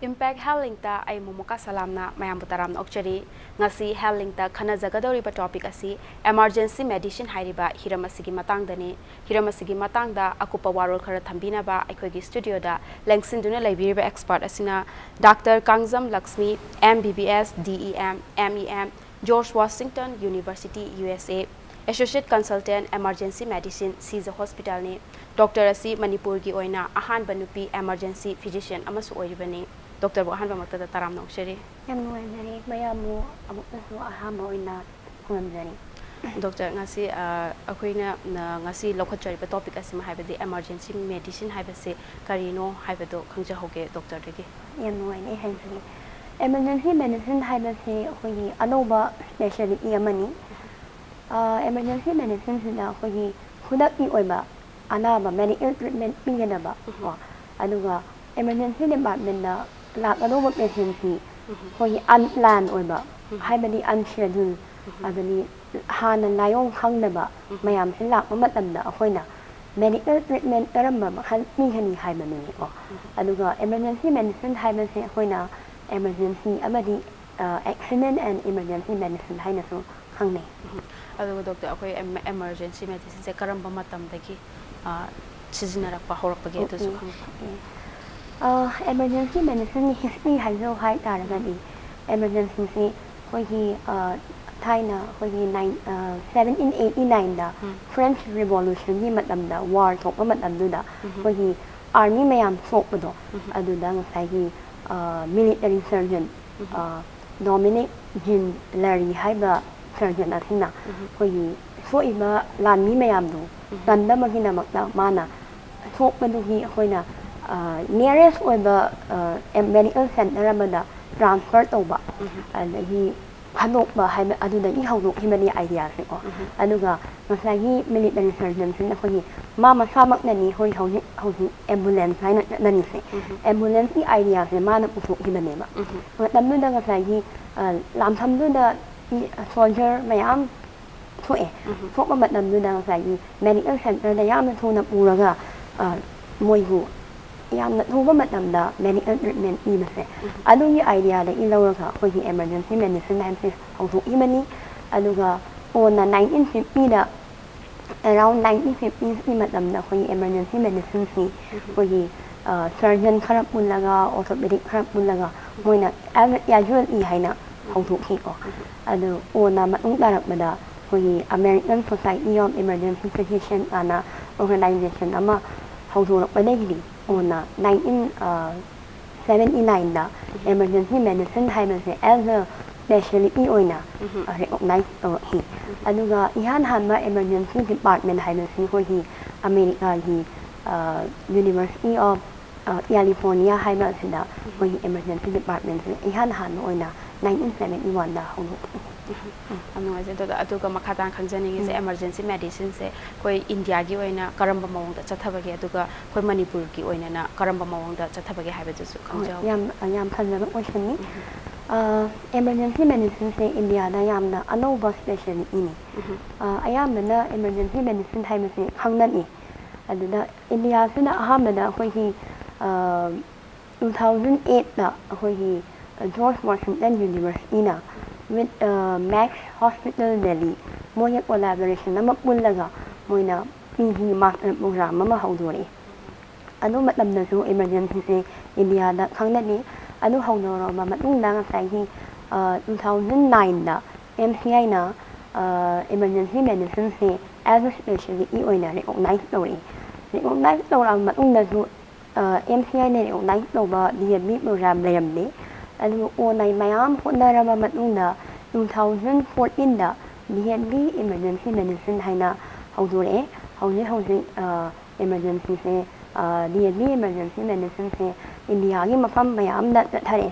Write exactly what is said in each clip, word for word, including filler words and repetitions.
Impact Health Linkꯇ ꯑꯩ ꯃꯣꯃꯣꯀꯥ ꯁꯂꯥꯝꯅ ꯃꯌꯥꯝꯕꯨ ꯇꯔꯥꯝꯅ ꯑꯣꯛꯆꯔꯤ꯫ ꯉꯁꯤ Health Linkꯇ ꯈꯟꯅꯖꯒꯗꯧꯔꯤꯕ topic ꯑꯁꯤ emergency medicine ꯍꯥꯏꯔꯤꯕ ꯍꯤꯔꯝ ꯑꯁꯤꯒꯤ ꯃꯇꯥꯡꯗꯅꯤ꯫ ꯍꯤꯔꯝ ꯑꯁꯤꯒꯤ ꯃꯇꯥꯡꯗ ꯑꯀꯨꯞꯄ ꯋꯥꯔꯣꯜ ꯈꯔ ꯊꯝꯕꯤꯅꯕ ꯑꯩꯈꯣꯏꯒꯤ studioꯗ ꯂꯦꯡꯁꯤꯟꯗꯨꯅ ꯂꯩꯕꯤꯔꯤꯕ expert ꯑꯁꯤꯅ Doctor Kangjam Lakshmi, M B B S, D E M, M E M, George Washington University, U S A, Associate Consultant Emergency Medicine, Sija Hospitalꯅꯤ꯫ Doctor ꯑꯁꯤ ꯃꯅꯤꯄꯨꯔꯒꯤ ꯑꯣꯏꯅ ꯑꯍꯥꯟꯕ ꯅꯨꯄꯤ emergency physician ꯑꯃꯁꯨ ꯑꯣꯏꯔꯤꯕꯅꯤ꯫ Doctorꯕꯨ ꯑꯍꯥꯟꯕꯃꯛꯇꯗ ꯇꯔꯥꯝꯅ ꯑꯣꯛꯆꯔꯤ꯫ ꯌꯥꯝ ꯅꯨꯡꯉꯥꯏꯖꯔꯦ, ꯃꯌꯥꯝꯕꯨ ꯑꯃꯨꯛꯇꯁꯨ ꯑꯍꯥꯟꯕ ꯑꯣꯏꯅ ꯈꯨꯔꯨꯝꯖꯔꯤ꯫ Doctor, ꯉꯁꯤ, ꯑ, ꯑꯩꯈꯣꯏꯅ, ꯑ, ꯉꯁꯤ ꯂꯧꯈꯠꯆꯔꯤꯕ topic ꯑꯁꯤꯃ, ꯍꯥꯏꯕꯗꯤ emergency medicine ꯍꯥꯏꯕꯁꯤ ꯀꯔꯤꯅꯣ ꯍꯥꯏꯕꯗꯨ ꯈꯪꯖꯍꯧꯒꯦ doctorꯗꯒꯤ꯫ ꯌꯥꯝ ꯅꯨꯡꯉꯥꯏꯅꯦ ꯍꯥꯏꯕꯗꯤ, emergency medicine ꯍꯥꯏꯕꯁꯤ ꯑꯩꯈꯣꯏꯒꯤ ꯑꯅꯧꯕ specialty ꯑꯃꯅꯤ꯫ ꯑ, emergency medicineꯁꯤꯗ ꯑꯩꯈꯣꯏꯒꯤ ꯈꯨꯗꯛꯀꯤ ꯑꯣꯏꯕ ꯑꯅꯥꯕ medical treatment ꯄꯤꯒꯗꯕ ꯎꯝ꯫ ꯀꯣ, ꯑꯗꯨꯒ emergency departmentꯇ ꯂꯥꯛꯀꯗꯧꯕ patientꯁꯤ ꯎꯝ꯫ ꯑꯩꯈꯣꯏꯒꯤ unplanned ꯑꯣꯏꯕ, ꯎꯝ꯫ ꯍꯥꯏꯕꯗꯤ unscheduled, ꯎꯝ꯫ ꯑꯗꯒꯤ ꯍꯥꯟꯅ ꯂꯥꯏꯑꯣꯡ ꯈꯪꯗꯕ ꯎꯝ꯫ ꯃꯌꯥꯝꯁꯤ ꯂꯥꯛꯄ ꯃꯇꯝꯗ ꯑꯩꯈꯣꯏꯅ medical treatment ꯀꯔꯝꯕ ꯃꯈꯜ ꯄꯤꯒꯅꯤ ꯍꯥꯏꯕꯗꯨꯅꯤꯀꯣ꯫ ꯎꯝ꯫ ꯑꯗꯨꯒ emergency medicine ꯍꯥꯏꯕꯁꯦ ꯑꯩꯈꯣꯏꯅ emergency ꯑꯃꯗꯤ, ꯑ, accident and emergency medicine ꯍꯥꯏꯅꯁꯨ ꯈꯪꯅꯩ꯫ ꯎꯝ꯫ ꯑꯗꯨꯒ doctor, ꯑꯩꯈꯣꯏ em-, emergency medicineꯁꯦ ꯀꯔꯝꯕ ꯃꯇꯝꯗꯒꯤ, ꯑ, ꯁꯤꯖꯤꯟꯅꯔꯛꯄ ꯍꯧꯔꯛꯄꯒꯦ ꯑꯗꯨꯁꯨ ꯎꯝ, ꯎꯝ, ꯈꯪꯕ꯫ ꯎꯝ꯫ ꯑ, emergency medicineꯒꯤ history ꯍꯥꯏꯖꯧ ꯍꯥꯏ ꯇꯥꯔꯒꯗꯤ, ꯎꯝ꯫ Emergencyꯁꯤ ꯑꯩꯈꯣꯏꯒꯤ, ꯑ, ꯊꯥꯏꯅ ꯑꯩꯈꯣꯏꯒꯤ nine, ꯑ, seventeen eighty nineꯗ ꯎꯝ꯫ French Revolutionꯒꯤ ꯃꯇꯝꯗ, war ꯊꯣꯛꯄ ꯃꯇꯝꯗꯨꯗ ꯎꯝ꯫ ꯑꯩꯈꯣꯏꯒꯤ army ꯃꯌꯥꯝ ꯁꯣꯛꯄꯗꯣ, ꯎꯝ꯫ ꯑꯗꯨꯗ ꯉꯁꯥꯏꯒꯤ, ꯑ, military surgeon, ꯎꯝ꯫ ꯑ, Dominique Jean Larrey ꯍꯥꯏꯕ surgeon ꯑꯁꯤꯅ ꯎꯝ꯫ ꯑꯩꯈꯣꯏꯒꯤ ꯁꯣꯛꯏꯕ ꯂꯥꯟꯃꯤ ꯃꯌꯥꯝꯗꯨ ꯎꯝ꯫ ꯀꯟꯅꯕꯒꯤꯗꯃꯛꯇ ꯃꯥꯅ ꯁꯣꯛꯄꯗꯨꯒꯤ ꯑꯩꯈꯣꯏꯅ, ꯑ, nearest ꯑꯣꯏꯕ, ꯑ, em-, medical center ꯑꯃꯗ transfer ꯇꯧꯕ, ꯎꯝ꯫ ꯑꯗꯒꯤ ꯈꯟꯗꯣꯛꯄ ꯍꯥꯏꯕ ꯑꯗꯨꯗꯒꯤ ꯍꯧꯗꯣꯛꯈꯤꯕꯅꯤ ideaꯁꯦꯀꯣ꯫ ꯎꯝ꯫ ꯑꯗꯨꯒ ꯉꯁꯥꯏꯒꯤ military surgeonꯁꯤꯅ ꯑꯩꯈꯣꯏꯒꯤ ꯃꯥ ꯃꯁꯥꯃꯛꯅꯅꯤ ꯍꯣꯏ ꯍꯧꯖꯤꯛ, ꯍꯧꯖꯤꯛ ambulance ꯍꯥꯏꯅ ꯆꯠꯅꯔꯤꯁꯦ꯫ ꯎꯝ꯫ Ambulanceꯀꯤ ideaꯁꯦ ꯃꯥꯅ ꯄꯨꯊꯣꯛꯈꯤꯕꯅꯦꯕ꯫ ꯎꯝ꯫ ꯃꯇꯝꯗꯨꯗ ꯉꯁꯥꯏꯒꯤ, ꯑ, ꯂꯥꯟꯐꯝꯗꯨꯗ ꯃꯤ, soldier ꯃꯌꯥꯝ ꯊꯣꯛꯑꯦ꯫ ꯎꯝ꯫ ꯊꯣꯛꯄ ꯃꯇꯝꯗꯨꯗ ꯉꯁꯥꯏꯒꯤ medical centerꯗ ꯌꯥꯝꯅ ꯊꯨꯅ ꯄꯨꯔꯒ, ꯑ, ꯃꯣꯏꯕꯨ ꯌꯥꯝꯅ ꯊꯨꯕ ꯃꯇꯝꯗ medical treatment ꯄꯤꯕꯁꯦ, ꯑꯗꯨꯒꯤ idea ꯗꯒꯤ ꯂꯧꯔꯒ ꯑꯩꯈꯣꯏꯒꯤ emergency medicine ꯍꯥꯏꯕꯁꯦ ꯍꯧꯗꯣꯛꯈꯤꯕꯅꯤ꯫ ꯑꯗꯨꯒ ꯀꯣꯟꯅ nineteen fifty ꯗ, around nineteen fifty ꯒꯤ ꯃꯇꯝꯗ ꯑꯩꯈꯣꯏꯒꯤ emergency medicine ꯁꯤ ꯑꯩꯈꯣꯏꯒꯤ surgeon ꯈꯔ ꯄꯨꯜꯂꯒ, orthopedic ꯈꯔ ꯄꯨꯜꯂꯒ ꯃꯣꯏꯅ as a casualty ꯍꯥꯏꯅ ꯍꯧꯗꯣꯛꯈꯤꯀꯣ꯫ ꯑꯗꯨ ꯀꯣꯟꯅ ꯃꯇꯨꯡ ꯇꯥꯔꯛꯄꯗ ꯑꯩꯈꯣꯏꯒꯤ American Society of Emergency Physician ꯑꯅ organization ꯑꯃ ꯍꯧꯗꯣꯔꯛꯄꯗꯒꯤꯗꯤ ꯀꯣꯟꯅ nineteen seventy nine ꯗ emergency medicine ꯍꯥꯏꯕꯁꯦ as a specialty ꯑꯣꯏꯅ recognize ꯇꯧꯔꯛꯈꯤ꯫ ꯑꯗꯨꯒ ꯏꯍꯥꯟ ꯍꯥꯟꯕ emergency department ꯍꯥꯏꯕꯁꯤ ꯑꯩꯈꯣꯏꯒꯤ ꯑꯃꯦꯔꯤꯀꯥꯒꯤ University of California ꯍꯥꯏꯕ ꯑꯁꯤꯗ ꯑꯩꯈꯣꯏꯒꯤ emergency department ꯁꯦ ꯏꯍꯥꯟ ꯍꯥꯟꯕ ꯑꯣꯏꯅ nineteen seventy one ꯗ ꯍꯧꯗꯣꯛꯈꯤ꯫ ꯌꯥꯝ ꯅꯨꯡꯉꯥꯏꯖꯩ꯫ ꯑꯗꯨꯒ, ꯑꯗꯨꯒ ꯃꯈꯥ ꯇꯥꯅ ꯈꯪꯖꯅꯤꯡꯉꯤꯁꯦ, emergency medicine ꯁꯦ ꯑꯩꯈꯣꯏ ꯏꯟꯗꯤꯌꯥꯒꯤ ꯑꯣꯏꯅ ꯀꯔꯝꯕ ꯃꯑꯣꯡꯗ ꯆꯠꯊꯕꯒꯦ, ꯑꯗꯨꯒ ꯑꯩꯈꯣꯏ ꯃꯅꯤꯄꯨꯔꯒꯤ ꯑꯣꯏꯅꯅ ꯀꯔꯝꯕ ꯃꯑꯣꯡꯗ ꯆꯠꯊꯕꯒꯦ ꯍꯥꯏꯕꯗꯨꯁꯨ ꯍꯣꯏ, ꯈꯪꯖꯍꯧꯒꯦ꯫ ꯌꯥꯝ, ꯌꯥꯝ ꯐꯖꯕ question ꯅꯤ꯫ ꯑ, emergency medicine ꯁꯦ ꯏꯟꯗꯤꯌꯥꯗ ꯌꯥꯝꯅ ꯑꯅꯧꯕ specialty ꯅꯤ꯫ ꯑ, ꯑꯌꯥꯝꯕꯅ emergency medicine ꯍꯥꯏꯕꯁꯤ ꯈꯪꯅꯗꯦ꯫ ꯑꯗꯨꯗ ꯏꯟꯗꯤꯌꯥꯁꯤꯅ ꯑꯍꯥꯟꯕꯗ ꯑꯩꯈꯣꯏꯒꯤ, ꯑ, two thousand eight ꯇ ꯑꯩꯈꯣꯏꯒꯤ George Washington University ꯅ with, ꯑ, Max Hospital Delhi ꯃꯣꯏꯒ collaboration ꯑꯃ ꯄꯨꯜꯂꯒ ꯃꯣꯏꯅ P G master program ꯑꯃ ꯍꯧꯗꯣꯔꯛꯏ꯫ ꯑꯗꯨ ꯃꯇꯝꯗꯁꯨ emergency ꯁꯦ ꯏꯟꯗꯤꯌꯥꯗ ꯈꯪꯅꯗꯦ꯫ ꯑꯗꯨ ꯍꯧꯗꯣꯔꯛꯑꯕ ꯃꯇꯨꯡꯗ ꯉꯁꯥꯏꯒꯤ, ꯑ, two thousand nine the M C I ꯅ, ꯑ, emergency medicine say as a specialty ꯑꯣꯏꯅ recognize ꯇꯧꯔꯛꯏ꯫ Recognize ꯇꯧꯔꯛꯑꯕ ꯃꯇꯨꯡꯗꯁꯨ, ꯑ, M C I ꯅ recognize ꯇꯧꯕ D M B program ꯂꯩꯔꯝꯗꯦ꯫ ꯑꯗꯨꯕꯨ ꯀꯣꯟꯅ ꯃꯌꯥꯝ ꯍꯣꯠꯅꯔꯕ ꯃꯇꯨꯡꯗ two thousand fourteen ꯗ D M B emergency medicine ꯍꯥꯏꯅ ꯍꯧꯗꯣꯔꯛꯑꯦ꯫ ꯍꯧꯖꯤꯛ ꯍꯧꯖꯤꯛ, ꯑ, emergency ꯁꯦ, ꯑ, D M B emergency medicine ꯁꯦ ꯏꯟꯗꯤꯌꯥꯒꯤ ꯃꯐꯝ ꯃꯌꯥꯝꯗ ꯆꯠꯊꯔꯛꯑꯦ꯫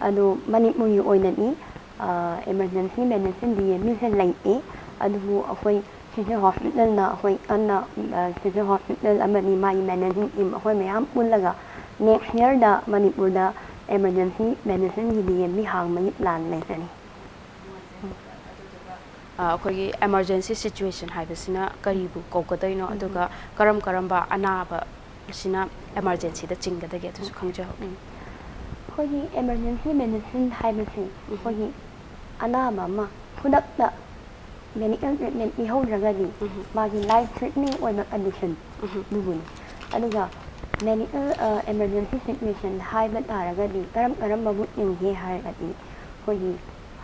ꯑꯗꯣ ꯃꯅꯤꯄꯨꯔꯒꯤ ꯑꯣꯏꯅꯗꯤ, ꯑ, emergency medicine D M B ꯁꯦ ꯂꯩꯇꯦ꯫ ꯑꯗꯨꯕꯨ ꯑꯩꯈꯣꯏ ꯁꯤꯁꯨ hospital ꯅ ꯑꯩꯈꯣꯏ ꯀꯟꯅ, ꯑ, ꯁꯤꯁꯨ hospital ꯑꯃꯗꯤ ꯃꯥꯒꯤ managing team ꯑꯩꯈꯣꯏ ꯃꯌꯥꯝ ꯄꯨꯜꯂꯒ next year ꯗ ꯃꯅꯤꯄꯨꯔꯗ emergency medicine ꯒꯤ D M B ꯍꯥꯡꯕꯒꯤ plan ꯂꯩꯖꯔꯤ꯫ ꯑ, ꯑꯩꯈꯣꯏꯒꯤ emergency situation ꯍꯥꯏꯕꯁꯤꯅ ꯀꯔꯤꯕꯨ ꯀꯧꯒꯗꯣꯏꯅꯣ, ꯑꯗꯨꯒ ꯀꯔꯝ ꯀꯔꯝꯕ ꯑꯅꯥꯕ ꯁꯤꯅ ꯏꯃꯥꯔꯖꯦꯟꯁꯤꯗ ꯆꯤꯡꯒꯗꯒꯦ? ꯑꯗꯨꯁꯨ ꯈꯪꯖꯍꯧꯒꯦ꯫ ꯑꯩꯈꯣꯏꯒꯤ ꯏꯃꯥꯔꯖꯦꯟꯁꯤ ꯃꯦꯗꯤꯁꯤꯟ ꯍꯥꯏꯕꯁꯤ ꯑꯩꯈꯣꯏꯒꯤ ꯑꯅꯥꯕ ꯑꯃ ꯈꯨꯗꯛꯇ ꯃꯦꯗꯤꯀꯦꯜ ꯇ꯭ꯔꯤꯠꯃꯦꯟ ꯄꯤꯍꯧꯗ꯭ꯔꯒꯗꯤ ꯃꯥꯒꯤ ꯂꯥꯏꯐ ꯊ꯭ꯔꯦꯠꯅꯤꯡ ꯑꯣꯏꯕ ꯀꯟꯗꯤꯁꯟ ꯑꯗꯨꯕꯨꯅꯤ꯫ ꯑꯗꯨꯒ ꯃꯦꯗꯤꯀꯦꯜ ꯏꯃꯥꯔꯖꯦꯟꯁꯤ ꯁꯤꯆꯨꯋꯦꯁꯟ ꯍꯥꯏꯕ ꯇꯥꯔꯒꯗꯤ ꯀꯔꯝ ꯀꯔꯝꯕꯕꯨ ꯆꯤꯡꯒꯦ ꯍꯥꯏꯔꯒꯗꯤ ꯑꯩꯈꯣꯏꯒꯤ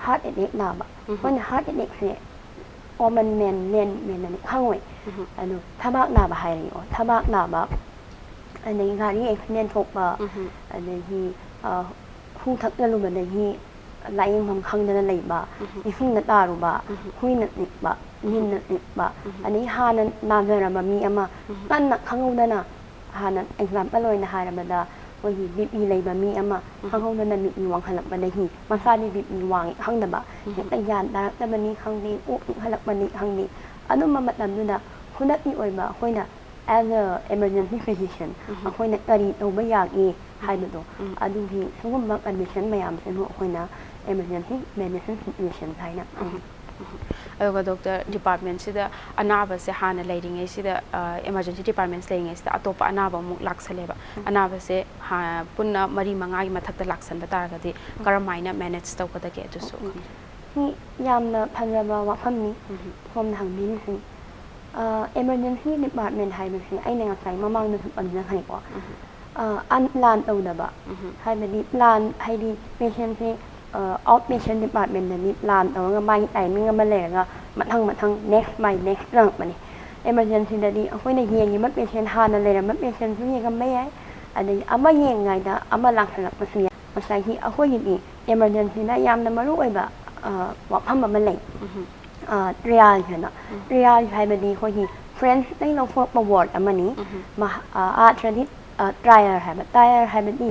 ꯍꯥꯔꯠ ꯑꯦꯇꯦꯛ ꯅꯥꯕ꯫ ꯑꯩꯈꯣꯏꯅ ꯍꯥꯔꯠ ꯑꯦꯇꯦꯛꯁꯦ ꯀꯣꯃꯟ ꯃꯦꯟ ꯃꯦꯟ ꯃꯦꯟꯅꯗꯤ ꯈꯪꯉꯣꯏ꯫ ꯑꯗꯨ ꯊꯕꯥꯛ ꯅꯥꯕ ꯍꯥꯏꯔꯤꯑꯣ, ꯊꯕꯥꯛ ꯅꯥꯕ, ꯑꯗꯒꯤ ꯒꯥꯔꯤ ꯑꯦꯛꯁꯤꯗꯦꯟ ꯊꯣꯛꯄ, ꯑꯗꯒꯤ ꯍꯨ ꯊꯛꯆꯜꯂꯨꯕꯗꯒꯤ ꯂꯥꯏꯌꯦꯡꯐꯝ ꯈꯪꯗꯅ ꯂꯩꯕ, ꯏꯁꯤꯡꯗ ꯇꯥꯔꯨꯕ, ꯍꯨꯏꯅ ꯅꯤꯛꯄ, ꯂꯤꯟꯅ ꯅꯤꯛꯄ, ꯑꯗꯒꯤ ꯍꯥꯟꯅ ꯅꯥꯖꯔꯕ ꯃꯤ ꯑꯃ ꯀꯟꯅ ꯈꯪꯍꯧꯗꯅ, ꯍꯥꯟꯅ ꯑꯦꯛꯖꯥꯝꯄꯜ ꯑꯣꯏꯅ ꯍꯥꯏꯔꯕꯗ ꯑꯩꯈꯣꯏꯒꯤ ꯕꯤ ꯄꯤ ꯂꯩꯕ ꯃꯤ ꯑꯃ ꯈꯪꯍꯧꯗꯅ ꯕꯤ ꯄꯤ ꯋꯥꯡꯈꯠꯂꯛꯄꯗꯒꯤ ꯃꯁꯥꯗꯤ ꯕꯤ ꯄꯤ ꯋꯥꯡꯉꯦ ꯈꯪꯗꯕ, ꯍꯦꯛꯇ ꯒ꯭ꯌꯥꯟ ꯇꯥꯔꯛꯇꯕꯅꯤ ꯈꯪꯗꯦ, ꯀꯣꯛ ꯆꯤꯛꯍꯜꯂꯛꯄꯅꯤ ꯈꯪꯗꯦ, ꯑꯗꯨꯝꯕ ꯃꯇꯝꯗꯨꯗ ꯈꯨꯗꯛꯀꯤ ꯑꯣꯏꯕ ꯑꯩꯈꯣꯏꯅ as a emergency physician ꯑꯩꯈꯣꯏꯅ ꯀꯔꯤ ꯇꯧꯕ ꯌꯥꯒꯦ ꯍꯥꯏꯕꯗꯣ, ꯑꯗꯨꯒꯤ ꯁꯤꯒꯨꯝꯕ ꯀꯟꯗꯤꯁꯟ ꯃꯌꯥꯝꯁꯤꯕꯨ ꯑꯩꯈꯣꯏꯅ emergency medicine situation ꯍꯥꯏꯅ ꯈꯪꯅꯩ꯫ ꯑꯗꯨꯒ ꯗꯣꯛꯇꯔ, ꯗꯤꯄꯥꯔꯠꯃꯦꯟꯁꯤꯗ ꯑꯅꯥꯕꯁꯦ ꯍꯥꯟꯅ ꯂꯩꯔꯤꯉꯩꯁꯤꯗ, ꯏꯃꯥꯔꯖꯦꯟꯁꯤ ꯗꯤꯄꯥꯔꯠꯃꯦꯟꯁ ꯂꯩꯔꯤꯉꯩꯁꯤꯗ ꯑꯇꯣꯞꯄ ꯑꯅꯥꯕ ꯑꯃꯨꯛ ꯂꯥꯛꯁꯜꯂꯦꯕ꯫ ꯑꯅꯥꯕꯁꯦ ꯍꯥ- ꯄꯨꯟꯅ ꯃꯔꯤ ꯃꯉꯥꯒꯤ ꯃꯊꯛꯇ ꯂꯥꯛꯁꯟꯕ ꯇꯥꯔꯒꯗꯤ ꯀꯔꯝ ꯍꯥꯏꯅ ꯃꯦꯅꯦꯖ ꯇꯧꯒꯗꯒꯦ? ꯑꯗꯨꯁꯨ ꯈꯪ- ꯁꯤ ꯌꯥꯝꯅ ꯐꯖꯕ ꯋꯥꯐꯝꯅꯤ ꯁꯣꯝꯅ ꯍꯪꯕꯤꯔꯤꯁꯤ꯫ ꯏꯃꯥꯔꯖꯦꯟꯁꯤ ꯗꯤꯄꯥꯔꯠꯃꯦꯟ ꯍꯥꯏꯕꯁꯤ ꯑꯩꯅ ꯉꯁꯥꯏ ꯃꯃꯥꯡꯗꯁꯨ ꯄꯟꯖꯈ꯭ꯔꯦꯀꯣ꯫ ꯑ, ꯑꯟ- ꯄ꯭ꯂꯥꯟ ꯇꯧꯗꯕ, ꯍꯥꯏꯕꯗꯤ ꯄ꯭ꯂꯥꯟ ꯍꯥꯏꯗꯤ ꯄꯦꯁꯦꯟꯁꯦ ꯑꯥꯎꯠ ꯄꯦꯁꯦꯟ ꯗꯤꯄꯥꯔꯠꯃꯦꯟꯗꯗꯤ ꯄ꯭ꯂꯥꯟ ꯇꯧꯔꯒ ꯃꯥꯒꯤ ꯇꯥꯏꯃꯤꯡ ꯑꯃ ꯂꯩꯔꯒ ꯃꯊꯪ ꯃꯊꯪ next by next ꯆꯪꯉꯛꯄꯅꯤ꯫ ꯏꯃꯥꯔꯖꯦꯟꯁꯤꯗꯗꯤ ꯑꯩꯈꯣꯏꯅ ꯌꯦꯡꯉꯤꯕ ꯄꯦꯁꯦꯟ, ꯍꯥꯟꯅ ꯂꯩꯔꯝꯕ ꯄꯦꯁꯦꯟꯁꯨ ꯌꯦꯡꯉꯝꯕ ꯌꯥꯏ, ꯑꯗꯒꯤ ꯑꯃ ꯌꯦꯡꯉꯤꯉꯩꯗ ꯑꯃ ꯂꯥꯛꯁꯜꯂꯛꯄꯁꯨ ꯌꯥꯏ꯫ ꯉꯁꯥꯏꯒꯤ ꯑꯩꯈꯣꯏꯒꯤꯗꯤ ꯏꯃꯥꯔꯖꯦꯟꯁꯤꯗ ꯌꯥꯝꯅ ꯃꯔꯨ ꯑꯣꯏꯕ, ꯑ, ꯋꯥꯐꯝ ꯑꯃ ꯂꯩ꯫ ꯑ, triage ꯍꯥꯏꯅ꯫ Triage ꯍꯥꯏꯕꯗꯤ ꯑꯩꯈꯣꯏꯒꯤ ꯐ꯭ꯔꯦꯟꯁꯇꯒꯤ ꯂꯧꯊꯣꯔꯛꯄ ꯋꯥꯔꯗ ꯑꯃꯅꯤ꯫ ꯃꯍ- ꯑ, ꯑꯥꯔꯊ꯭ꯔꯗꯤ, ꯑ, trier ꯍꯥꯏꯕ꯫ Trier ꯍꯥꯏꯕꯗꯤ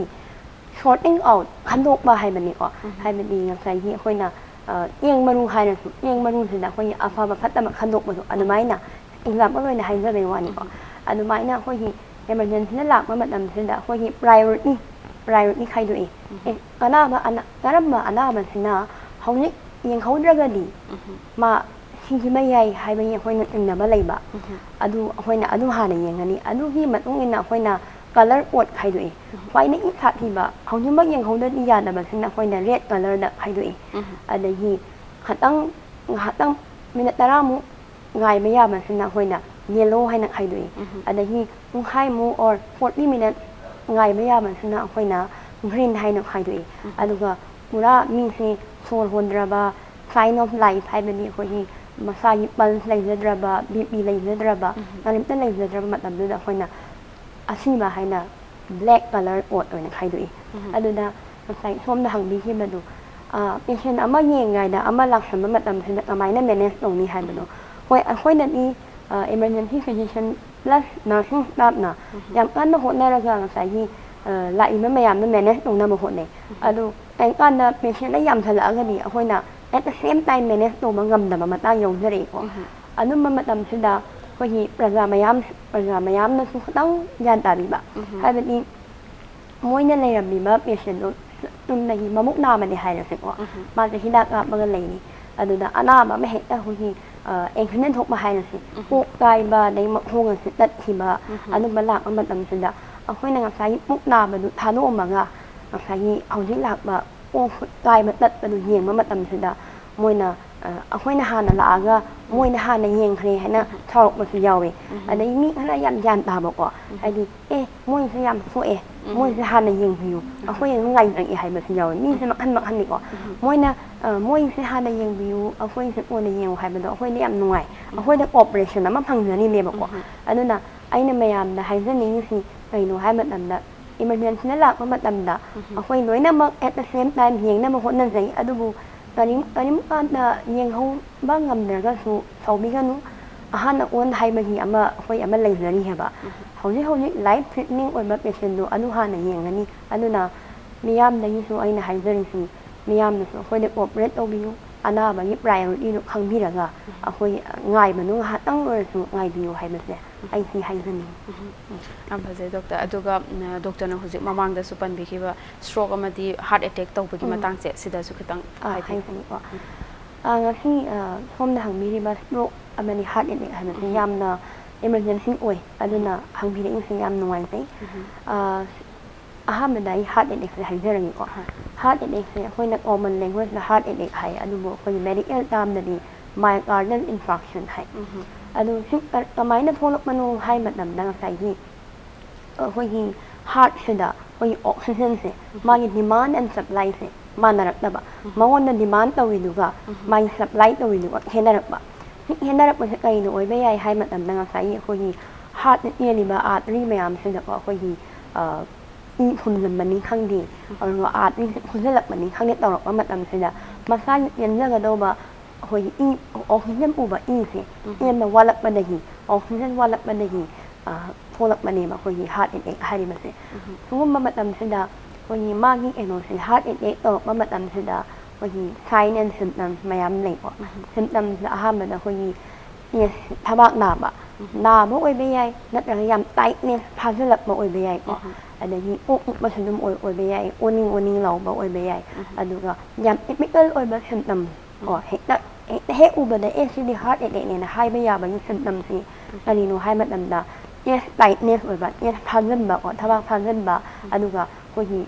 sorting out, ꯈꯟꯗꯣꯛꯄ ꯍꯥꯏꯕꯅꯤꯀꯣ꯫ ꯍꯥꯏꯕꯗꯤ ꯉꯁꯥꯏꯒꯤ ꯑꯩꯈꯣꯏꯅ, ꯑ, ꯆꯦꯡ ꯃꯔꯨ ꯍꯥꯏꯔꯁꯨ, ꯆꯦꯡ ꯃꯔꯨꯁꯤꯗ ꯑꯩꯈꯣꯏꯒꯤ ꯑꯐꯕ ꯐꯠꯇꯕ ꯈꯟꯗꯣꯛꯄꯗꯣ, ꯑꯗꯨꯃꯥꯏꯅ example ꯑꯣꯏꯅ ꯍꯥꯏꯖꯕꯩ ꯋꯥꯅꯤꯀꯣ꯫ ꯑꯗꯨꯃꯥꯏꯅ ꯑꯩꯈꯣꯏꯒꯤ ꯏꯃꯥꯔꯖꯦꯟꯁꯤꯅ ꯂꯥꯛꯄ ꯃꯇꯝꯁꯤꯗ ꯑꯩꯈꯣꯏꯒꯤ priority, priority ꯈꯥꯏꯗꯣꯛꯏ꯫ ꯑꯦ, ꯑꯅꯥꯕ ꯑꯅꯥ- ꯀꯔꯝꯕ ꯑꯅꯥꯕꯁꯤꯅ ꯍꯧꯖꯤꯛ ꯌꯦꯡꯍꯧꯗ꯭ꯔꯒꯗꯤ ꯃꯥ ꯁꯤꯁꯤꯃ ꯌꯥꯏ ꯍꯥꯏꯕꯒꯤ ꯑꯩꯈꯣꯏꯅ ꯆꯤꯡꯅꯕ ꯂꯩꯕ꯫ ꯑꯗꯨ ꯑꯩꯈꯣꯏꯅ ꯑꯗꯨ ꯍꯥꯟꯅ ꯌꯦꯡꯒꯅꯤ꯫ ꯑꯗꯨꯒꯤ ꯃꯇꯨꯡ ꯏꯟꯅ ꯑꯩꯈꯣꯏꯅ colour code ꯈꯥꯏꯗꯣꯛꯏ꯫ ꯈ꯭ꯋꯥꯏꯗꯒꯤ ꯁꯥꯊꯤꯕ, ꯍꯧꯖꯤꯛꯃꯛ ꯌꯦꯡꯍꯧꯗꯗꯤ ꯌꯥꯗꯕꯁꯤꯅ ꯑꯩꯈꯣꯏꯅ red colourꯗ ꯈꯥꯏꯗꯣꯛꯏ꯫ ꯑꯗꯒꯤ ꯉꯥꯏꯍꯥꯛꯇꯪ, ꯉꯥꯏꯍꯥꯛꯇꯪ minute ꯇꯔꯥꯃꯨꯛ ꯉꯥꯏꯕ ꯌꯥꯕꯁꯤꯅ ꯑꯩꯈꯣꯏꯅ yellow ꯍꯥꯏꯅ ꯈꯥꯏꯗꯣꯛꯏ꯫ ꯑꯗꯒꯤ ꯄꯨꯡꯈꯥꯏꯃꯨꯛ or forty minute ꯉꯥꯏꯕ ꯌꯥꯕꯁꯤꯅ ꯑꯩꯈꯣꯏꯅ green ꯍꯥꯏꯅ ꯈꯥꯏꯗꯣꯛꯏ꯫ ꯑꯗꯨꯒ ꯄꯨꯔꯥ ꯃꯤꯁꯦ ꯁꯣꯔ ꯍꯣꯟꯗ꯭ꯔꯕ, sign of life ꯍꯥꯏꯕꯗꯤ ꯑꯩꯈꯣꯏꯒꯤ ꯃꯁꯥꯒꯤ pulse ꯂꯩꯖꯗ꯭ꯔꯕ, BP ꯂꯩꯖꯗ꯭ꯔꯕ, ꯀꯔꯤꯝꯇ ꯂꯩꯖꯗ꯭ꯔꯕ ꯃꯇꯝꯗꯨꯗ ꯑꯩꯈꯣꯏꯅ ꯑꯁꯤꯕ ꯍꯥꯏꯅ black colour code ꯑꯣꯏꯅ ꯈꯥꯏꯗꯣꯛꯏ꯫ ꯑꯗꯨꯗ ꯉꯁꯥꯏ ꯁꯣꯝꯅ ꯍꯪꯕꯤꯈꯤꯕꯗꯨ, ꯑ, patient ꯑꯃ ꯌꯦꯡꯉꯥꯏꯗ ꯑꯃ ꯂꯥꯛꯁꯟꯕ ꯃꯇꯝꯁꯤꯗ ꯀꯃꯥꯏꯅ manage ꯇꯧꯅꯤ ꯍꯥꯏꯕꯗꯣ, ꯍꯣꯏ, ꯑꯩꯈꯣꯏꯅꯗꯤ, ꯑ, emergency physician plus nursing staffꯅ ꯌꯥꯝ ꯀꯟꯅ ꯍꯣꯠꯅꯔꯒ ꯉꯁꯥꯏꯒꯤ, ꯑ, ꯂꯥꯛꯏꯕ ꯃꯌꯥꯝꯗꯣ manage ꯇꯧꯅꯕ ꯍꯣꯠꯅꯩ꯫ ꯑꯗꯨ ꯀꯔꯤꯒꯨꯝꯕ ꯀꯥꯟꯗ patient ꯌꯥꯝꯁꯜꯂꯛꯑꯒꯗꯤ ꯑꯩꯈꯣꯏꯅ at the same time manage ꯇꯧꯕ ꯉꯝꯗꯕ ꯃꯇꯥꯡ ꯌꯥꯎꯖꯔꯛꯏꯀꯣ꯫ ꯑꯗꯨꯝꯕ ꯃꯇꯝꯁꯤꯗ ꯑꯩꯈꯣꯏꯒꯤ ꯄ꯭ꯔꯖꯥ ꯃꯌꯥꯝ, ꯄ꯭ꯔꯖꯥ ꯃꯌꯥꯝꯅꯁꯨ ꯈꯤꯇꯪ ꯒ꯭ꯌꯥꯟ ꯇꯥꯕꯤꯕ, ꯍꯥꯏꯕꯗꯤ ꯃꯣꯏꯅ ꯂꯩꯔꯝꯃꯤꯕ patientꯗꯣ ꯆꯨꯝꯅꯒꯤ ꯃꯃꯨꯛ ꯅꯥꯕꯅꯦ ꯍꯥꯏꯔꯁꯦꯀꯣ, ꯃꯥꯁꯦ ꯍꯤꯗꯥꯛ ꯀꯥꯞꯄꯒ ꯂꯩꯔꯤ꯫ ꯑꯗꯨꯗ ꯑꯅꯥꯕ ꯑꯃ ꯍꯦꯛꯇ ꯑꯩꯈꯣꯏꯒꯤ, ꯑ, accident ꯊꯣꯛꯄ ꯍꯥꯏꯔꯁꯦ, ꯀꯣꯛ ꯀꯥꯏꯕ, ꯑꯗꯩ ꯃꯈꯣꯡ ꯑꯁꯤ ꯇꯠꯈꯤꯕ, ꯑꯗꯨꯝꯕ ꯂꯥꯛꯄ ꯃꯇꯝꯁꯤꯗ ꯑꯩꯈꯣꯏꯅ ꯉꯁꯥꯏꯒꯤ ꯄꯨꯛ ꯅꯥꯕꯗꯨ ꯊꯥꯗꯣꯛꯑꯝꯃꯒ ꯉꯁꯥꯏꯒꯤ ꯍꯧꯖꯤꯛ ꯂꯥꯛꯄ ꯈꯣꯡ ꯈꯨꯠ ꯀꯥꯏꯕ ꯇꯠꯄꯗꯨ ꯌꯦꯡꯕ ꯃꯇꯝꯁꯤꯗ ꯃꯣꯏꯅ, ꯑ, ꯑꯩꯈꯣꯏꯅ ꯍꯥꯟꯅ ꯂꯥꯛꯑꯒ ꯃꯣꯏꯅ ꯍꯥꯟꯅ ꯌꯦꯡꯈ꯭ꯔꯦ ꯍꯥꯏꯅ ꯁꯥꯎꯔꯛꯄꯁꯨ ꯌꯥꯎꯋꯦ꯫ ꯑꯗꯩ ꯃꯤ ꯈꯔ ꯌꯥꯝ ꯒ꯭ꯌꯥꯟ ꯇꯥꯕꯀꯣ, ꯍꯥꯏꯗꯤ, "ꯑꯦ, ꯃꯣꯏꯁꯦ ꯌꯥꯝ ꯁꯣꯛꯑꯦ, ꯃꯣꯏꯁꯦ ꯍꯥꯟꯅ ꯌꯦꯡꯕꯤꯌꯨ, ꯑꯩꯈꯣꯏ ꯑꯗꯨꯝ ꯉꯥꯏꯖꯒꯦ" ꯍꯥꯏꯕꯁꯨ ꯌꯥꯎꯋꯦ꯫ ꯃꯤꯁꯦ ꯃꯈꯜ ꯃꯈꯜꯅꯤꯀꯣ꯫ ꯃꯣꯏꯅ, ꯑ, "ꯃꯣꯏꯁꯦ ꯍꯥꯟꯅ ꯌꯦꯡꯕꯤꯌꯨ, ꯑꯩꯈꯣꯏꯁꯦ ꯀꯣꯟꯅ ꯌꯦꯡꯉꯨ" ꯍꯥꯏꯕꯗꯣ ꯑꯩꯈꯣꯏꯗ ꯌꯥꯝ ꯅꯨꯡꯉꯥꯏ, ꯑꯩꯈꯣꯏꯗ cooperation ꯑꯃ ꯐꯪꯖꯔꯤꯅꯦꯕꯀꯣ꯫ ꯑꯗꯨꯅ ꯑꯩꯅ ꯃꯌꯥꯝꯗ ꯍꯥꯏꯖꯅꯤꯡꯉꯤꯁꯤ ꯀꯩꯅꯣ ꯍꯥꯏꯕ ꯃꯇꯝꯗ, emergencyꯅ ꯂꯥꯛꯄ ꯃꯇꯝꯗ ꯑꯩꯈꯣꯏ ꯂꯣꯏꯅꯃꯛ at the same time ꯌꯦꯡꯅꯕ ꯍꯣꯠꯅꯖꯩ꯫ ꯑꯗꯨꯕꯨ ꯀꯔꯤꯝ, ꯀꯔꯤꯝ ꯀꯥꯟꯗ ꯌꯦꯡꯍꯧꯕ ꯉꯝꯗ꯭ꯔꯒꯁꯨ ꯁꯥꯎꯕꯤꯒꯅꯨ꯫ ꯑꯍꯥꯟꯕ ꯑꯣꯟ ꯍꯥꯏꯕꯒꯤ ꯑꯃ, ꯑꯩꯈꯣꯏ ꯑꯃ ꯂꯩꯖꯔꯤ ꯍꯥꯏꯕ꯫ ꯍꯧꯖꯤꯛ ꯍꯧꯖꯤꯛ life threatening ꯑꯣꯏꯕ patientꯗꯨ ꯑꯗꯨ ꯍꯥꯟꯅ ꯌꯦꯡꯒꯅꯤ꯫ ꯑꯗꯨꯅ ꯃꯤꯌꯥꯝꯗꯒꯤꯁꯨ ꯑꯩꯅ ꯍꯥꯏꯖꯔꯤꯁꯤ, ꯃꯤꯌꯥꯝꯅꯁꯨ ꯑꯩꯈꯣꯏꯗ cooperate ꯇꯧꯕꯤꯌꯨ꯫ ꯑꯅꯥꯕꯒꯤ priorityꯗꯨ ꯈꯪꯕꯤꯔꯒ ꯑꯩꯈꯣꯏ ꯉꯥꯏꯕꯗꯨ ꯉꯥꯏꯍꯥꯛꯇꯪ ꯑꯣꯏꯔꯁꯨ ꯉꯥꯏꯕꯤꯌꯨ ꯍꯥꯏꯕꯁꯦ ꯑꯩ ꯁꯤ ꯍꯥꯏꯖꯅꯤꯡꯉꯤ꯫ ꯌꯥꯝ ꯐꯖꯩ doctor꯫ ꯑꯗꯨꯒ, ꯎꯝ, doctorꯅ ꯍꯧꯖꯤꯛ ꯃꯃꯥꯡꯗꯁꯨ ꯄꯟꯕꯤꯈꯤꯕ stroke ꯑꯃꯗꯤ heart attack ꯇꯧꯕꯒꯤ ꯃꯇꯥꯡꯁꯦ, ꯁꯤꯗꯁꯨ ꯈꯤꯇꯪ ꯑꯥ, ꯍꯥꯏꯕꯤꯌꯨ꯫ ꯍꯥꯏꯖꯒꯦꯀꯣ꯫ ꯑꯥ, ꯉꯁꯤ, ꯑꯥ, ꯁꯣꯝꯅ ꯍꯪꯕꯤꯔꯤꯕ stroke ꯑꯃꯗꯤ heart attack ꯍꯥꯏꯕꯁꯤ ꯎꯝ꯫ ꯌꯥꯝꯅ emergency ꯑꯣꯏ, ꯑꯗꯨꯅ ꯎꯝ꯫ ꯍꯪꯕꯤꯔꯛꯏꯁꯦ ꯌꯥꯝ ꯅꯨꯡꯉꯥꯏꯖꯩ꯫ ꯎꯝ꯫ ꯑꯥ, ꯑꯍꯥꯟꯕꯗ ꯑꯩ heart attackꯁꯦ ꯍꯥꯏꯖꯔꯒꯦꯀꯣ꯫ ꯍꯣꯏ꯫ Heart attackꯁꯦ ꯑꯩꯈꯣꯏꯅ common languageꯇ heart attack ꯍꯥꯏ, ꯑꯗꯨꯕꯨ ꯑꯩꯈꯣꯏꯒꯤ medical termꯗꯗꯤ myocardial infarction ꯍꯥꯏ꯫ ꯎꯝ꯫ ꯑꯗꯨ ꯁꯤ ꯀ-, ꯀꯃꯥꯏꯅ ꯊꯣꯛꯂꯛꯄꯅꯣ ꯍꯥꯏ ꯃꯇꯝꯗ ꯉꯁꯥꯏꯒꯤ ꯑꯩꯈꯣꯏꯒꯤ heartꯁꯤꯗ ꯑꯩꯈꯣꯏꯒꯤ oxygenꯁꯦ, ꯎꯝ꯫ ꯃꯥꯒꯤ demand and supplyꯁꯦ ꯃꯥꯟꯅꯔꯛꯇꯕ꯫ ꯎꯝ꯫ ꯃꯉꯣꯟꯗ demand ꯇꯧꯔꯤꯗꯨꯒ ꯎꯝ꯫ ꯃꯥꯒꯤ supply ꯇꯧꯔꯤꯗꯨꯒ ꯈꯦꯠꯅꯔꯛꯄ꯫ ꯁꯤ ꯈꯦꯠꯅꯔꯛꯄꯁꯦ ꯀꯩꯅ ꯑꯣꯏꯕ ꯌꯥꯏ ꯍꯥꯏ ꯃꯇꯝꯗ ꯉꯁꯥꯏꯒꯤ ꯑꯩꯈꯣꯏꯒꯤ heartꯅ ꯆꯦꯜꯂꯤꯕ artery ꯃꯌꯥꯝꯁꯤꯗꯀꯣ ꯑꯩꯈꯣꯏꯒꯤ, ꯑ, ꯏ ꯐꯨꯝꯖꯤꯟꯕꯅꯤ ꯈꯪꯗꯦ, ꯎꯝ꯫ ꯑꯗꯨꯒ arteryꯁꯦ ꯐꯨꯖꯤꯜꯂꯛꯄꯅꯤ ꯈꯪꯗꯦ ꯇꯧꯔꯛꯄ ꯃꯇꯝꯁꯤꯗ ꯃꯁꯥꯒꯤ ꯆꯦꯟꯖꯒꯗꯧꯕ ꯑꯩꯈꯣꯏꯒꯤ ꯏ, oxygen ꯄꯨꯕ ꯏꯁꯦ ꯎꯝ꯫ ꯆꯦꯟꯕ ꯋꯥꯠꯂꯛꯄꯗꯒꯤ, oxygen ꯋꯥꯠꯂꯛꯄꯗꯒꯤ, ꯑ, ꯊꯣꯛꯂꯛꯄꯅꯦꯕ ꯑꯩꯈꯣꯏꯒꯤ heart attack ꯍꯥꯏꯔꯤꯕꯁꯦ꯫ ꯎꯝ꯫ ꯁꯤꯒꯨꯝꯕ ꯃꯇꯝꯁꯤꯗ ꯑꯩꯈꯣꯏꯒꯤ ꯃꯥꯒꯤ ꯀꯩꯅꯣꯁꯦ, heart attack ꯇꯧꯔꯛꯄ ꯃꯇꯝꯁꯤꯗ ꯑꯩꯈꯣꯏꯒꯤ sign and symptoms ꯃꯌꯥꯝ ꯂꯩꯀꯣ꯫ ꯎꯝ꯫ Symptomsꯗ ꯑꯍꯥꯟꯕꯗ ꯑꯩꯈꯣꯏꯒꯤ chest, ꯊꯕꯥꯛ ꯅꯥꯕ, ꯎꯝ꯫ ꯅꯥꯕ ꯑꯣꯏꯕ ꯌꯥꯏ, ꯅꯠꯇ꯭ꯔꯒ ꯌꯥꯝ tightness ꯐꯥꯖꯤꯜꯂꯛꯄ ꯑꯣꯏꯕ ꯌꯥꯏꯀꯣ꯫ ꯎꯝ꯫ ꯑꯗꯒꯤ ꯀꯣꯛ ꯆꯤꯛꯄꯁꯨ ꯑꯗꯨꯝ ꯑꯣꯏ-, ꯑꯣꯏꯕ ꯌꯥꯏ, ꯑꯣꯅꯤꯡ ꯑꯣꯅꯤꯡ ꯂꯥꯎꯕ ꯑꯣꯏꯕ ꯌꯥꯏ꯫ ꯎꯝ꯫ ꯑꯗꯨꯒ ꯌꯥꯝ typical ꯑꯣꯏꯕ symptom ꯀꯣ, ꯎꯝ꯫ ꯍꯦꯛꯇ, ꯍꯦꯛꯇ ꯍꯦꯛ ꯎꯕꯗ, "ꯑꯦ, ꯁꯤꯗꯤ heart attackꯅꯦꯅ" ꯍꯥꯏꯕ ꯌꯥꯕꯒꯤ symptomꯁꯤ ꯎꯝ꯫ ꯀꯔꯤꯅꯣ ꯍꯥꯏ ꯃꯇꯝꯗ, chest tightness ꯑꯣꯏꯕ, chest ꯐꯥꯖꯤꯟꯕ ꯀꯣ, ꯊꯕꯥꯛ ꯐꯥꯖꯤꯟꯕ, ꯎꯝ꯫ ꯑꯗꯨꯒ ꯑꯩꯈꯣꯏꯒꯤ,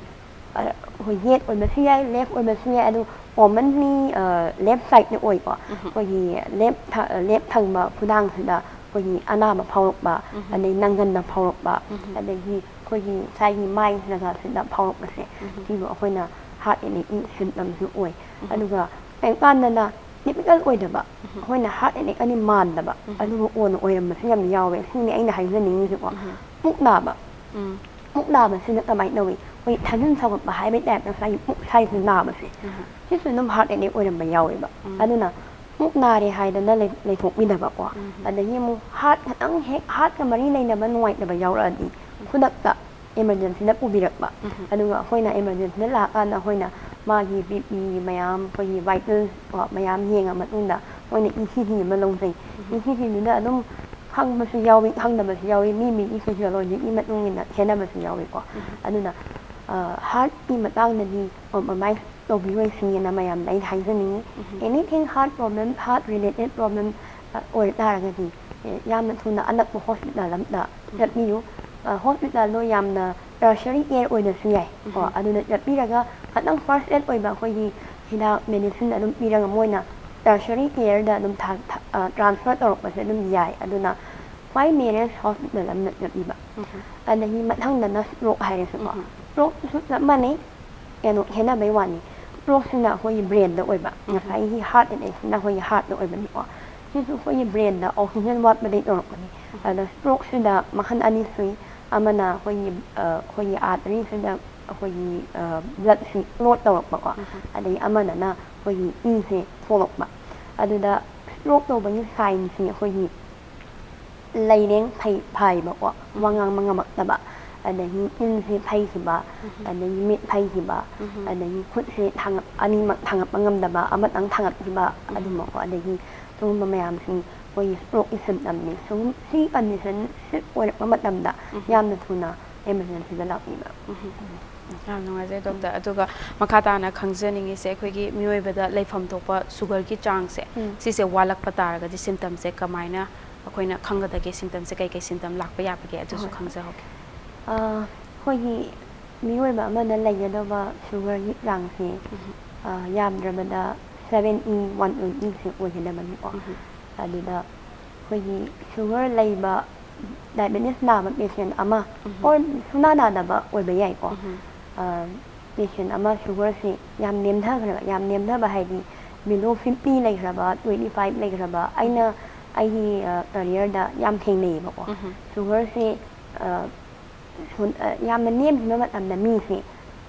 ꯑ, ꯑꯩꯈꯣꯏ head ꯑꯣꯏꯕꯁꯨ ꯌꯥꯏ, leg ꯑꯣꯏꯕꯁꯨ ꯌꯥꯏ, ꯑꯗꯨ commonly, ꯑ, left sideꯇ ꯑꯣꯏꯀꯣ꯫ ꯎꯝ꯫ ꯑꯩꯈꯣꯏꯒꯤ left ꯊ-, left ꯊꯪꯕ ꯈꯨꯗꯥꯡꯁꯤꯗ ꯑꯩꯈꯣꯏꯒꯤ ꯑꯅꯥꯕ ꯐꯥꯎꯔꯛꯄ, ꯎꯝ꯫ ꯑꯗꯩ ꯅꯪꯒꯟꯗ ꯐꯥꯎꯔꯛꯄ, ꯎꯝ꯫ ꯑꯗꯒꯤ ꯑꯩꯈꯣꯏꯒꯤ ꯁ꯭ꯋꯥꯏꯒꯤ ꯃꯥꯏ ꯖꯒꯥꯁꯤꯗ ꯐꯥꯎꯔꯛꯄꯁꯦ, ꯎꯝ꯫ ꯁꯤꯕꯨ ꯑꯩꯈꯣꯏꯅ heart attackꯀꯤ symptomꯁꯨ ꯑꯣꯏ꯫ ꯎꯝ꯫ ꯑꯗꯨꯒ ꯀꯔꯤꯒꯨꯝꯕ ꯀꯥꯟꯗꯅ typical ꯑꯣꯏꯗꯕ, ꯎꯝ꯫ ꯑꯩꯈꯣꯏꯅ heart attack ꯑꯅꯤ ꯃꯥꯟꯗꯕ, ꯎꯝ꯫ ꯑꯗꯨꯒ ꯑꯣꯏꯅ ꯑꯣꯏꯔꯝꯕꯁꯨ ꯌꯥꯝ ꯌꯥꯎꯋꯦ꯫ ꯁꯤꯅꯤ ꯑꯩꯅ ꯍꯥꯏꯖꯅꯤꯡꯉꯤꯁꯦꯀꯣ꯫ ꯎꯝ꯫ ꯄꯨꯛ ꯅꯥꯕ꯫ ꯎꯝ꯫ ꯄꯨꯛ ꯅꯥꯕꯁꯤꯅ ꯀꯃꯥꯏꯅ ꯇꯧꯏ? ꯑꯩꯈꯣꯏ ꯊꯥꯖꯤꯟ ꯁꯧꯒꯠꯄ ꯍꯥꯏꯕꯒꯤ typeꯇ ꯉꯁꯥꯏꯒꯤ ꯄꯨꯛ ꯁꯥꯏꯁꯦ ꯅꯥꯕꯁꯦ, ꯎꯝ꯫ ꯁꯤꯁꯨ ꯑꯗꯨꯝ heart attack ꯑꯣꯏꯔꯝꯕ ꯌꯥꯎꯋꯦꯕ꯫ ꯎꯝ꯫ ꯑꯗꯨꯅ ꯄꯨꯛ ꯅꯥꯔꯦ ꯍꯥꯏꯗꯅ ꯂꯩ-, ꯂꯩꯊꯣꯛꯄꯤꯗꯕꯀꯣ꯫ ꯎꯝ꯫ ꯑꯗꯒꯤ ꯑꯃꯨꯛ heart ꯈꯇꯪ ꯍꯦꯛ, heartꯀ ꯃꯔꯤ ꯂꯩꯅꯕ ꯅꯨꯡꯉꯥꯏꯇꯕ ꯌꯥꯎꯔꯛꯑꯗꯤ ꯎꯝ꯫ ꯈꯨꯗꯛꯇ emergencyꯗ ꯄꯨꯕꯤꯔꯛꯄ꯫ ꯎꯝ꯫ ꯑꯗꯨꯒ ꯑꯩꯈꯣꯏꯅ emergencyꯗ ꯂꯥꯛꯑꯀꯥꯟꯗ ꯑꯩꯈꯣꯏꯅ ꯃꯥꯒꯤ BP ꯃꯌꯥꯝ, ꯑꯩꯈꯣꯏꯒꯤ vital ꯀꯣ ꯃꯌꯥꯝ ꯌꯦꯡꯉ ꯃꯇꯨꯡꯗ ꯑꯩꯈꯣꯏꯅ ECG ꯑꯃ ꯂꯧꯖꯩ꯫ ꯎꯝ꯫ ECGꯗꯨꯗ ꯑꯗꯨꯝ ꯈꯪꯕꯁꯨ ꯌꯥꯎꯏ, ꯈꯪꯗꯕꯁꯨ ꯌꯥꯎꯏ, ꯃꯤ ꯃꯤꯒꯤ physiologyꯒꯤ ꯃꯇꯨꯡ ꯏꯟꯅ ꯈꯦꯠꯅꯕꯁꯨ ꯌꯥꯎꯏꯀꯣ꯫ ꯎꯝ꯫ ꯑꯗꯨꯅ, ꯑ, heartꯀꯤ ꯃꯇꯥꯡꯗꯗꯤ compromise ꯇꯧꯕꯤꯔꯣꯏꯁꯤꯅ ꯃꯌꯥꯝꯗ ꯑꯩꯅ ꯍꯥꯏꯖꯅꯤꯡꯉꯤ꯫ Anything heart problem, heart related problem ꯑꯣꯏ ꯇꯥꯔꯒꯗꯤ ꯌꯥꯝꯅ ꯊꯨꯅ ꯑꯅꯛꯄ ꯍꯣꯁꯄꯤꯇꯥꯜ ꯑꯃꯗ ꯆꯠꯄꯤꯌꯨ꯫ ꯍꯣꯁꯄꯤꯇꯥꯜꯗꯣ ꯌꯥꯝꯅ ꯇꯔꯁꯔꯤ ꯀꯦꯌꯔ ꯑꯣꯏꯅꯁꯨ ꯌꯥꯏ ꯀꯣ꯫ ꯑꯗꯨꯅ ꯆꯠꯄꯤꯔꯒ ꯈꯇꯪ ꯐꯥꯔꯁ ꯑꯦꯗ ꯑꯣꯏꯕ ꯑꯩꯈꯣꯏꯒꯤ ꯍꯤꯗꯥꯛ ꯃꯦꯗꯤꯁꯤꯟ ꯑꯗꯨꯝ ꯄꯤꯔꯒ ꯃꯣꯏꯅ ꯇꯔꯁꯔꯤ ꯀꯦꯌꯔꯗ ꯑꯗꯨꯝ ꯇ꯭ꯔꯥꯟꯁꯐꯔ ꯇꯧꯔꯛꯄꯁꯨ ꯑꯗꯨꯝ ꯌꯥꯏ꯫ ꯑꯗꯨꯅ ꯈ꯭ꯋꯥꯏ ꯅꯤꯌꯔꯦꯁ ꯍꯣꯁꯄꯤꯇꯥꯜ ꯑꯃꯗ ꯆꯠꯄꯤꯕ꯫ ꯑꯗꯒꯤ ꯃꯊꯪꯗꯅ ꯁ꯭ꯇ꯭ꯔꯣꯛ ꯍꯥꯏꯔꯦꯁꯨꯀꯣ꯫ ꯁ꯭ꯇ꯭ꯔꯣꯛꯁꯨ ꯆꯞ ꯃꯥꯟꯅꯩ, ꯀꯩꯅꯣ ꯈꯦꯠꯅꯕꯩ ꯋꯥꯅꯤ꯫ ꯁ꯭ꯇ꯭ꯔꯣꯛꯁꯤꯅ ꯑꯩꯈꯣꯏꯒꯤ ꯕ꯭ꯔꯦꯟꯗ ꯑꯣꯏꯕ, ꯉꯁꯥꯏꯒꯤ ꯍꯥꯔꯠ ꯑꯦꯇꯦꯛꯁꯤꯅ ꯑꯩꯈꯣꯏꯒꯤ ꯍꯥꯔꯠꯇ ꯑꯣꯏꯕꯅꯤꯀꯣ꯫ ꯁꯤꯁꯨ ꯑꯩꯈꯣꯏꯒꯤ ꯕ꯭ꯔꯦꯟꯗ ꯑꯣꯛꯁꯤꯖꯦꯟ ꯋꯥꯠꯄꯗꯒꯤ ꯇꯧꯔꯛꯄꯅꯤ꯫ ꯑꯗ ꯁ꯭ꯇ꯭ꯔꯣꯛꯁꯤꯗ ꯃꯈꯜ ꯑꯅꯤ ꯁꯨꯏ꯫ ꯑꯃꯅ ꯑꯩꯈꯣꯏꯒꯤ ꯑꯩꯈꯣꯏꯒꯤ ꯑꯥꯔꯇꯔꯤꯁꯤꯗ ꯑꯩꯈꯣꯏꯒꯤ ꯕ꯭ꯂꯠꯁꯤ ꯀ꯭ꯂꯣꯠ ꯇꯧꯔꯛꯄꯀꯣ꯫ ꯑꯗꯒꯤ ꯑꯃꯅꯅ ꯑꯩꯈꯣꯏꯒꯤ ꯏꯁꯦ ꯊꯣꯛꯂꯛꯄ꯫ ꯑꯗꯨꯗ ꯁ꯭ꯇ꯭ꯔꯣꯛ ꯇꯧꯕꯒꯤ ꯁꯥꯏꯟꯁꯤ ꯑꯩꯈꯣꯏꯒꯤ ꯂꯩꯔꯦꯡ ꯐꯩ ꯐꯥꯏꯕꯀꯣ, ꯋꯥ ꯉꯥꯡꯕ ꯉꯝꯃꯛꯇꯕ, ꯑꯗꯒꯤ ꯆꯤꯟꯁꯦ ꯐꯩꯈꯤꯕ, ꯑꯗꯒꯤ ꯃꯤꯠ ꯐꯩꯈꯤꯕ, ꯑꯗꯒꯤ ꯈꯨꯠꯁꯦ ꯊꯥꯡꯒꯠ-, ꯑꯅꯤꯃꯛ ꯊꯥꯡꯒꯠꯄ ꯉꯝꯗꯕ, ꯑꯃꯇꯪ ꯊꯥꯡꯒꯠꯈꯤꯕ, ꯑꯗꯨꯝꯕꯀꯣ꯫ ꯑꯗꯒꯤ ꯁꯤꯒꯨꯝꯕ ꯃꯌꯥꯝꯁꯤ ꯑꯩꯈꯣꯏꯒꯤ ꯁ꯭ꯇ꯭ꯔꯣꯛꯀꯤ ꯁꯤꯝꯇꯝꯅꯤ꯫ ꯁꯤꯒꯨꯝ-, ꯁꯤ ꯀꯟꯗꯤꯁꯟ ꯁꯤ ꯑꯣꯏꯔꯛꯄ ꯃꯇꯝꯗ ꯌꯥꯝꯅ ꯊꯨꯅ ꯑꯦꯃꯔꯖꯦꯟꯁꯤꯗ ꯂꯥꯛꯄꯤꯕ꯫ ꯌꯥꯝ ꯅꯨꯡꯉꯥꯏꯖꯩ ꯗꯣꯛꯇꯔ꯫ ꯑꯗꯨꯒ ꯃꯈꯥ ꯇꯥꯅ ꯈꯪꯖꯅꯤꯡꯉꯤꯁꯦ, ꯑꯩꯈꯣꯏꯒꯤ ꯃꯤꯑꯣꯏꯕꯗ ꯂꯩꯐꯝ ꯊꯣꯛꯄ ꯁꯨꯒꯔꯒꯤ ꯆꯥꯡꯁꯦ, ꯁꯤꯁꯦ ꯋꯥꯠꯂꯛꯄ ꯇꯥꯔꯒꯗꯤ ꯁꯤꯝꯇꯝꯁꯦ ꯀꯃꯥꯏꯅ ꯑꯩꯈꯣꯏꯅ ꯈꯪꯒꯗꯒꯦ? ꯁꯤꯝꯇꯝꯁꯦ ꯀꯩꯀꯩ ꯁꯤꯝꯇꯝ ꯂꯥꯛꯄ ꯌꯥꯕꯒꯦ? ꯑꯗꯨꯁꯨ ꯈꯪꯖꯍꯧꯒꯦ꯫ ꯑꯩꯈꯣꯏꯒꯤ ꯃꯤꯑꯣꯏꯕ ꯑꯃꯅ ꯂꯩꯒꯗꯕ ꯁꯨꯒꯔꯒꯤ ꯆꯥꯡꯁꯦ ꯌꯥꯝꯗ꯭ꯔꯕꯗ ꯁꯕꯦꯟꯇꯤ, ꯋꯥꯟ ꯇ꯭ꯋꯦꯟꯇꯤꯁꯦ ꯑꯣꯏꯒꯗꯕꯅꯤꯀꯣ꯫ ꯑꯗꯨꯗ ꯑꯩꯈꯣꯏꯒꯤ ꯁꯨꯒꯔ ꯂꯩꯕ, ꯗꯥꯏꯕꯦꯇꯤꯁ ꯅꯥꯕ ꯄꯦꯁꯦꯟ ꯑꯃ, ꯑꯣꯔ ꯁꯨꯡꯅꯥ ꯅꯥꯗꯕ ꯑꯣꯏꯕ ꯌꯥꯏꯀꯣ꯫ ꯄꯦꯁꯦꯟ ꯑꯃ ꯁꯨꯒꯔꯁꯤ ꯌꯥꯝ ꯅꯦꯝꯊꯈ꯭ꯔꯕ, ꯌꯥꯝ ꯅꯦꯝꯊꯕ ꯍꯥꯏꯗꯤ ꯕꯤꯂꯣ ꯐꯤꯐꯇꯤ ꯂꯩꯈ꯭ꯔꯕ, ꯇ꯭ꯋꯦꯟꯇꯤ ꯐꯥꯏꯚ ꯂꯩꯈ꯭ꯔꯕ, ꯑꯩꯅ ꯑꯩꯒꯤ ꯀꯔꯤꯌꯔꯗ ꯌꯥꯝ ꯊꯦꯡꯅꯩꯌꯦꯕꯀꯣ꯫ ꯁꯨꯒꯔꯁꯤ ꯌꯥꯝꯅ ꯅꯦꯝꯈꯤꯕ ꯃꯇꯝꯗ ꯃꯤꯁꯦ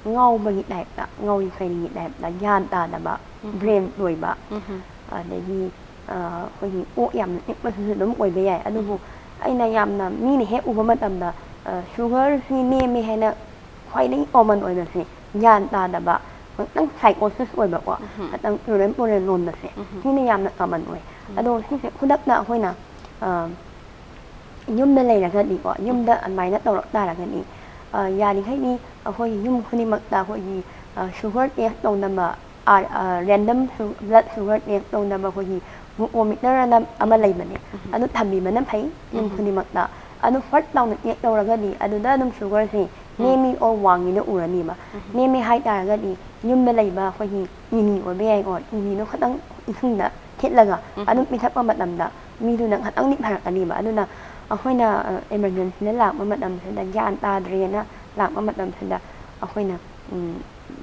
ꯉꯥꯎꯕꯒꯤ ꯇꯥꯏꯞꯇ, ꯉꯥꯎꯔꯤ ꯐꯩꯔꯤꯒꯤ ꯇꯥꯏꯞꯇ, ꯒ꯭ꯌꯥꯟ ꯇꯥꯗꯕ, ꯕ꯭ꯔꯦꯟ ꯂꯣꯏꯕ, ꯑꯗꯒꯤ ꯑꯩꯈꯣꯏꯒꯤ ꯀꯣꯛ ꯌꯥꯝꯅ ꯆꯤꯛꯄꯁꯤꯁꯨ ꯑꯗꯨꯝ ꯑꯣꯏꯕ ꯌꯥꯏ꯫ ꯑꯗꯨꯕꯨ ꯑꯩꯅ ꯌꯥꯝꯅ ꯃꯤꯅ ꯍꯦꯛ ꯎꯕ ꯃꯇꯝꯗ ꯁꯨꯒꯔꯁꯤ ꯅꯦꯝꯃꯦ ꯍꯥꯏꯅ ꯈ꯭ꯋꯥꯏꯗꯒꯤ ꯀꯣꯃꯟ ꯑꯣꯏꯕꯁꯦ ꯒ꯭ꯌꯥꯟ ꯇꯥꯗꯕ, ꯈꯤꯇꯪ ꯁꯥꯏꯀꯣꯁꯤꯁ ꯑꯣꯏꯕꯀꯣ, ꯈꯤꯇꯪ ꯇꯨꯔꯦꯟ ꯇꯨꯔꯦꯟ ꯂꯣꯟꯕꯁꯦ, ꯁꯤꯅ ꯌꯥꯝꯅ ꯀꯃꯟ ꯑꯣꯏ꯫ ꯑꯗꯣ ꯁꯤꯁꯦ ꯈꯨꯗꯛꯇ ꯑꯩꯈꯣꯏꯅ ꯌꯨꯝꯗ ꯂꯩꯔꯒꯗꯤꯀꯣ, ꯌꯨꯝꯗ ꯑꯗꯨꯃꯥꯏꯅ ꯇꯧꯔꯛ ꯇꯥꯔꯒꯗꯤ ꯌꯥꯔꯤꯈꯩꯗꯤ ꯑꯩꯈꯣꯏꯒꯤ ꯌꯨꯝ ꯈꯨꯗꯤꯡꯃꯛꯇ ꯑꯩꯈꯣꯏꯒꯤ ꯁꯨꯒꯔ ꯇꯦꯁ ꯇꯧꯅꯕ, ꯔꯦꯟꯗꯝ ꯕ꯭ꯂꯠ ꯁꯨꯒꯔ ꯇꯦꯁ ꯇꯧꯅꯕ ꯑꯩꯈꯣꯏꯒꯤ ꯒ꯭ꯂꯨꯀꯣꯃꯤꯇꯔ ꯑꯅ ꯑꯃ ꯂꯩꯕꯅꯦ꯫ ꯑꯗꯨ ꯊꯝꯕꯤꯕꯅ ꯐꯩ ꯌꯨꯝ ꯈꯨꯗꯤꯡꯃꯛꯇ꯫ ꯑꯗꯨ ꯐꯠ ꯂꯥꯎꯅ ꯇꯦꯁ ꯇꯧꯔꯒꯗꯤ ꯑꯗꯨꯗ ꯑꯗꯨꯝ ꯁꯨꯒꯔꯁꯦ ꯅꯦꯝꯃꯤ ꯑꯣꯔ ꯋꯥꯡꯉꯤꯗꯣ ꯎꯔꯅꯤꯕ꯫ ꯅꯦꯝꯃꯤ ꯍꯥꯏ ꯇꯥꯔꯒꯗꯤ ꯌꯨꯝꯗ ꯂꯩꯕ ꯑꯩꯈꯣꯏꯒꯤ ꯆꯤꯅꯤ ꯑꯣꯏꯕ ꯌꯥꯏꯀꯣ, ꯆꯤꯅꯤꯗꯣ ꯈꯤꯇꯪ ꯏꯁꯤꯡꯗ ꯊꯤꯠꯂꯒ ꯑꯗꯨꯝ ꯄꯤꯊꯛꯄ ꯃꯇꯝꯗ ꯃꯤꯗꯨꯅ ꯈꯤꯇꯪꯗꯤ ꯐꯔꯛꯀꯅꯤꯕ꯫ ꯑꯗꯨꯅ ꯑꯩꯈꯣꯏꯅ ꯏꯃꯥꯔꯖꯦꯟꯁꯤꯗ ꯂꯥꯛꯄ ꯃꯇꯝꯁꯤꯗ, ꯒ꯭ꯌꯥꯟ ꯇꯥꯗ꯭ꯔꯦꯅ ꯂꯥꯛꯄ ꯃꯇꯝꯁꯤꯗ ꯑꯩꯈꯣꯏꯅ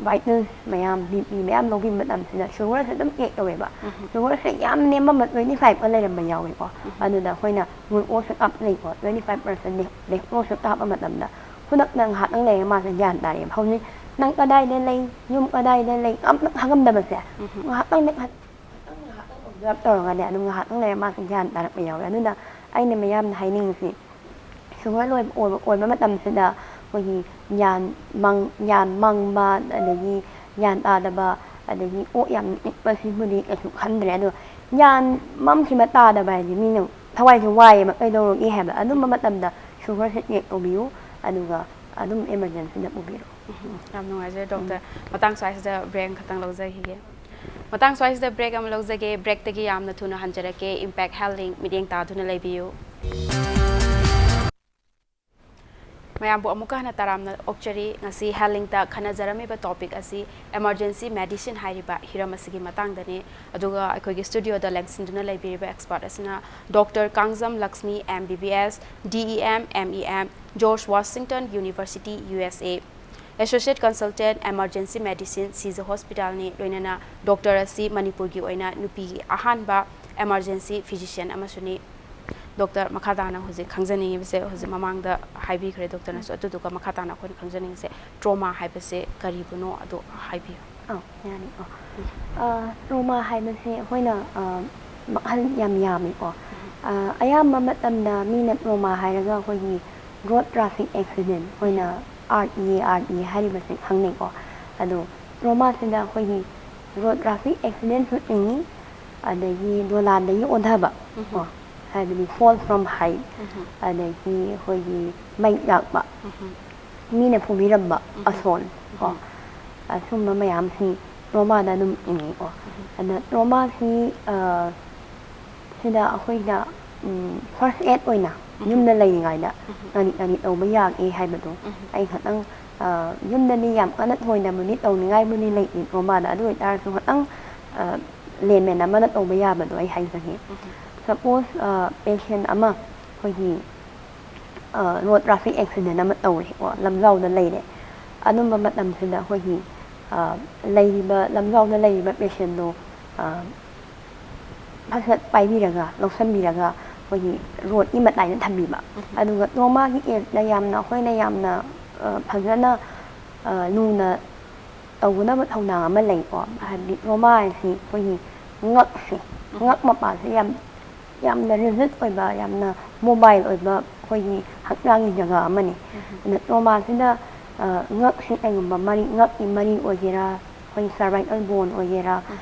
ꯚꯥꯏꯇꯜ ꯃꯌꯥꯝ, ꯕꯤ ꯄꯤ ꯃꯌꯥꯝ ꯂꯧꯕꯤꯕ ꯃꯇꯝꯁꯤꯗ ꯁꯨꯒꯔꯁꯦ ꯑꯗꯨꯝ ꯆꯦꯛ ꯇꯧꯋꯦꯕ꯫ ꯁꯨꯒꯔꯁꯦ ꯌꯥꯝ ꯅꯦꯝꯕ ꯇ꯭ꯋꯦꯟꯇꯤ ꯐꯥꯏꯚꯀ ꯂꯩꯔꯝꯕ ꯌꯥꯎꯋꯦꯀꯣ꯫ ꯑꯗꯨꯗ ꯑꯩꯈꯣꯏꯅ ꯒ꯭ꯂꯨꯀꯣꯁꯁꯨ ꯀꯥꯞꯅꯩꯀꯣ, ꯇ꯭ꯋꯦꯟꯇꯤ ꯐꯥꯏꯚ ꯄꯥꯔꯁꯦꯟ ꯗꯦꯛꯁꯇ꯭ꯔꯣꯁꯁꯨ ꯀꯥꯞꯄ ꯃꯇꯝꯗ ꯈꯨꯗꯛꯇ ꯉꯥꯏꯍꯥꯛꯇꯪ ꯂꯩꯔꯒ ꯃꯥꯁꯦ ꯒ꯭ꯌꯥꯟ ꯇꯥꯔꯦꯕ꯫ ꯍꯧꯖꯤꯛ ꯅꯪ ꯀꯗꯥꯏꯗ ꯂꯩ, ꯌꯨꯝ ꯀꯗꯥꯏꯗ ꯂꯩ, ꯑꯝꯇ ꯈꯪꯉꯝꯗꯕꯁꯦ ꯉꯥꯏꯍꯥꯛꯇꯪ ꯉꯥꯏꯍꯥꯛꯇꯪ ꯑꯣꯕꯖꯥꯔꯕ ꯇꯧꯔꯒꯅꯦ ꯑꯗꯨꯝ ꯉꯥꯏꯍꯥꯛꯇꯪ ꯂꯩꯔꯒ ꯃꯥꯁꯦ ꯒ꯭ꯌꯥꯟ ꯇꯥꯔꯛꯄ ꯌꯥꯎꯋꯦ꯫ ꯑꯗꯨꯅ ꯑꯩꯅ ꯃꯌꯥꯝꯗ ꯍꯥꯏꯅꯤꯡꯉꯤꯁꯤ, ꯁꯨꯒꯔ ꯑꯣꯏꯕ, ꯑꯣꯏꯕ, ꯑꯣꯏꯕ ꯃꯇꯝꯁꯤꯗ ꯑꯩꯈꯣꯏꯒꯤ ꯒ꯭ꯌꯥꯟ ꯃꯪ-, ꯒ꯭ꯌꯥꯟ ꯃꯪꯕ, ꯑꯗꯒꯤ ꯒ꯭ꯌꯥꯟ ꯇꯥꯗꯕ, ꯑꯗꯒꯤ ꯀꯣꯛ ꯌꯥꯝ ꯆꯤꯛꯄ, ꯁꯤꯕꯨꯗꯤ ꯀꯩꯁꯨ ꯈꯟꯗ꯭ꯔꯦ꯫ ꯑꯗꯣ ꯒ꯭ꯌꯥꯟ ꯃꯝꯈꯤꯕ ꯇꯥꯗꯕ ꯍꯥꯏꯗꯤ ꯃꯤꯅ ꯊꯋꯥꯏꯁꯦ ꯋꯥꯏꯌꯦꯕ, ꯀꯩꯗꯧꯔꯒꯦ ꯍꯥꯏꯕ꯫ ꯑꯗꯨꯝꯕ ꯃꯇꯝꯗ ꯁꯨꯒꯔꯁꯦ ꯆꯦꯛ ꯇꯧꯕꯤꯌꯨ, ꯑꯗꯨꯒ ꯑꯗꯨꯝ ꯏꯃꯥꯔꯖꯦꯟꯁꯤꯗ ꯄꯨꯕꯤꯔꯣ꯫ ꯌꯥꯝ ꯅꯨꯡꯉꯥꯏꯖꯔꯦ ꯗꯣꯛꯇꯔ꯫ ꯃꯇꯥꯡ ꯁ꯭ꯋꯥꯏꯁꯤꯗ ꯕ꯭ꯔꯦꯛ ꯑꯃꯈꯛꯇꯪ ꯂꯧꯖꯈꯤꯒꯦ꯫ ꯃꯇꯥꯡ ꯁ꯭ꯋꯥꯏꯁꯤꯗ ꯕ꯭ꯔꯦꯛ ꯑꯃ ꯂꯧꯖꯒꯦ꯫ ꯕ꯭ꯔꯦꯛꯇꯒꯤ ꯌꯥꯝꯅ ꯊꯨꯅ ꯍꯟꯖꯔꯛꯀꯦ꯫ ꯏꯝꯄꯦꯛ ꯍꯦꯜꯊ ꯂꯤꯡ ꯃꯤꯠꯌꯦꯡ ꯇꯥꯗꯨꯅ ꯂꯩꯕꯤꯌꯨ꯫ ꯃꯌꯥꯝꯕꯨ ꯑꯃꯨꯛꯀ ꯍꯟꯅ ꯇꯔꯥꯝꯅ ꯑꯣꯛꯆꯔꯤ꯫ ꯉꯁꯤ ꯍꯦꯜꯊ ꯂꯤꯡꯇ ꯈꯟꯅꯖꯔꯝꯃꯤꯕ ꯇꯣꯄꯤꯛ ꯑꯁꯤ ꯏꯃꯥꯔꯖꯦꯟꯁꯤ ꯃꯦꯗꯤꯁꯤꯟ ꯍꯥꯏꯔꯤꯕ ꯍꯤꯔꯝ ꯑꯁꯤꯒꯤ ꯃꯇꯥꯡꯗꯅꯤ꯫ ꯑꯗꯨꯒ ꯑꯩꯈꯣꯏꯒꯤ ꯁ꯭ꯇꯨꯗꯤꯑꯣꯗ ꯂꯦꯡꯁꯤꯟꯗꯨꯅ ꯂꯩꯕꯤꯔꯤꯕ ꯑꯦꯛꯁꯄꯔꯠ ꯑꯁꯤꯅ doctor Kangjam Lakshmi, M B B S, D E M, M E M, George Washington university, U S A. Associate consultant, emergency medicine, Shija ꯍꯣꯁꯄꯤꯇꯥꯜꯅꯤ꯫ ꯂꯣꯏꯅꯅ ꯗꯣꯛꯇꯔ ꯑꯁꯤ ꯃꯅꯤꯄꯨꯔꯒꯤ ꯑꯣꯏꯅ ꯅꯨꯄꯤꯒꯤ ꯑꯍꯥꯟꯕ ꯏꯃꯥꯔꯖꯦꯟꯁꯤ ꯐꯤꯖꯤꯁꯤꯌꯟ ꯑꯃꯁꯨꯅꯤ꯫ ꯗꯣꯛꯇꯔ, ꯃꯈꯥ ꯇꯥꯅ ꯍꯧꯖꯤꯛ ꯈꯪꯖꯅꯤꯡꯉꯤꯕꯁꯦ, ꯍꯧꯖꯤꯛ ꯃꯃꯥꯡꯗ ꯍꯥꯏꯕꯤꯈ꯭ꯔꯦ ꯗꯣꯛꯇꯔꯅꯁꯨ, ꯑꯗꯨꯗꯨꯒ ꯃꯈꯥ ꯇꯥꯅ ꯑꯩꯈꯣꯏꯅ ꯈꯪꯖꯅꯤꯡꯉꯤꯁꯦ ꯇ꯭ꯔꯣꯃꯥ ꯍꯥꯏꯕꯁꯦ ꯀꯔꯤꯕꯨꯅꯣ ꯑꯗꯨ ꯍꯥꯏꯕꯤꯌꯨ꯫ ꯑꯧ, ꯌꯥꯅꯤꯀꯣ꯫ ꯑ, ꯇ꯭ꯔꯣꯃꯥ ꯍꯥꯏꯕꯁꯦ ꯑꯩꯈꯣꯏꯅ, ꯑ, ꯃꯈꯜ ꯌꯥꯝ ꯌꯥꯝꯃꯤꯀꯣ꯫ ꯑ, ꯑꯌꯥꯝꯕ ꯃꯇꯝꯗ ꯃꯤꯅ ꯇ꯭ꯔꯣꯃꯥ ꯍꯥꯏꯔꯒ ꯑꯩꯈꯣꯏꯒꯤ ꯔꯣꯗ ꯇ꯭ꯔꯥꯐꯤꯛ ꯑꯦꯛꯁꯤꯗꯦꯟ, ꯑꯩꯈꯣꯏꯅ ꯑꯥꯔ ꯏ ꯑꯦ, ꯑꯥꯔ ꯏ ꯑꯦ ꯍꯥꯏꯔꯤꯕꯁꯦ ꯈꯪꯅꯩꯀꯣ꯫ ꯑꯗꯣ ꯇ꯭ꯔꯣꯃꯥꯁꯤꯗ ꯑꯩꯈꯣꯏꯒꯤ ꯔꯣꯗ ꯇ꯭ꯔꯥꯐꯤꯛ ꯑꯦꯛꯁꯤꯗꯦꯟꯁꯨ ꯆꯤꯡꯏ, ꯑꯗꯒꯤ ꯗꯣꯂꯥꯟꯗꯒꯤ ꯑꯣꯟꯊꯕ ꯀꯣ, ꯍꯥꯏꯕꯗꯤ fall from height, ꯑꯗꯒꯤ ꯑꯩꯈꯣꯏꯒꯤ ꯃꯩ ꯂꯥꯛꯄ, ꯃꯤꯅ ꯐꯨꯕꯤꯔꯝꯕ, ꯑꯁꯣꯜ ꯀꯣ, ꯑꯁꯨꯝꯕ ꯃꯌꯥꯝꯁꯤ ꯇ꯭ꯔꯣꯃꯥꯗ ꯑꯗꯨꯝ ꯏꯪꯉꯤꯀꯣ꯫ ꯑꯗ ꯇ꯭ꯔꯣꯃꯥꯁꯤ ꯁꯤꯗ ꯑꯩꯈꯣꯏꯅ ꯐꯥꯔꯁ ꯑꯦꯗ ꯑꯣꯏꯅ ꯌꯨꯝꯗ ꯂꯩꯔꯤꯉꯩꯗ ꯀꯔꯤ ꯀꯔꯤ ꯇꯧꯕ ꯌꯥꯒꯦ ꯍꯥꯏꯕꯗꯣ ꯑꯩ ꯈꯇꯪ, ꯌꯨꯝꯗꯗꯤ ꯌꯥꯝ ꯀꯟꯅ ꯊꯣꯏꯅꯕꯨꯗꯤ ꯇꯧꯅꯤꯡꯉꯥꯏꯕꯨꯗꯤ ꯂꯩꯇꯦ ꯇ꯭ꯔꯣꯃꯥꯗ, ꯑꯗꯨ ꯑꯣꯏꯇꯥꯔꯁꯨ ꯈꯇꯪ ꯂꯦꯃꯦꯟ ꯑꯃꯅ ꯇꯧꯕ ꯌꯥꯕꯗꯣ ꯑꯩ ꯍꯥꯏꯖꯒꯦ꯫ ꯁꯄꯣꯁ ꯄꯦꯁꯦꯟ ꯑꯃ ꯑꯩꯈꯣꯏꯒꯤ ꯔꯣꯗ ꯇ꯭ꯔꯥꯐꯤꯛ ꯑꯦꯛꯁꯤꯗꯦꯟ ꯑꯃ ꯇꯧꯔꯦꯀꯣ, ꯂꯝꯖꯥꯎꯗ ꯂꯩꯔꯦ꯫ ꯑꯗꯨꯝꯕ ꯃꯇꯝꯁꯤꯗ ꯑꯩꯈꯣꯏꯒꯤ ꯂꯩꯔꯤꯕ, ꯂꯝꯖꯥꯎꯗ ꯂꯩꯔꯤꯕ ꯄꯦꯁꯦꯟꯗꯣ ꯐꯖ ꯄꯥꯏꯕꯤꯔꯒ, ꯂꯧꯁꯟꯕꯤꯔꯒ ꯑꯩꯈꯣꯏꯒꯤ ꯔꯣꯗꯀꯤ ꯃꯇꯥꯏꯗ ꯊꯝꯕꯤꯕ꯫ ꯑꯗꯨꯒ ꯇ꯭ꯔꯣꯃꯥꯒꯤ ꯀꯦꯁꯇ ꯌꯥꯝꯅ, ꯑꯩꯈꯣꯏꯅ ꯌꯥꯝꯅ ꯐꯖꯅ ꯂꯨꯅ ꯇꯧꯒꯗꯕ ꯊꯧꯗꯥꯡ ꯑꯃ ꯂꯩꯀꯣ꯫ ꯍꯥꯏꯕꯗꯤ ꯇ꯭ꯔꯣꯃꯥ ꯍꯥꯏꯁꯤ ꯑꯩꯈꯣꯏꯒꯤ ꯉꯛꯁꯦ, ꯉꯛ ꯃꯄꯥꯁꯦ ꯌꯥꯝ, ꯌꯥꯝꯅ ꯔꯤꯖꯤꯠ ꯑꯣꯏꯕ, ꯌꯥꯝꯅ ꯃꯣꯕꯥꯏꯜ ꯑꯣꯏꯕ ꯑꯩꯈꯣꯏꯒꯤ ꯍꯛꯆꯥꯡꯒꯤ ꯖꯒꯥ ꯑꯃꯅꯤ꯫ ꯑꯗꯨꯅ ꯇ꯭ꯔꯣꯃꯥꯁꯤꯗ ꯉꯛꯁꯤ ꯀꯩꯒꯨꯝꯕ ꯃꯔꯤ, ꯉꯛꯀꯤ ꯃꯔꯤ ꯑꯣꯏꯒꯦꯔꯥ, ꯑꯩꯈꯣꯏꯒꯤ ꯁꯔꯚꯥꯏꯀꯜ ꯕꯣꯟ ꯑꯣꯏꯒꯦꯔꯥ,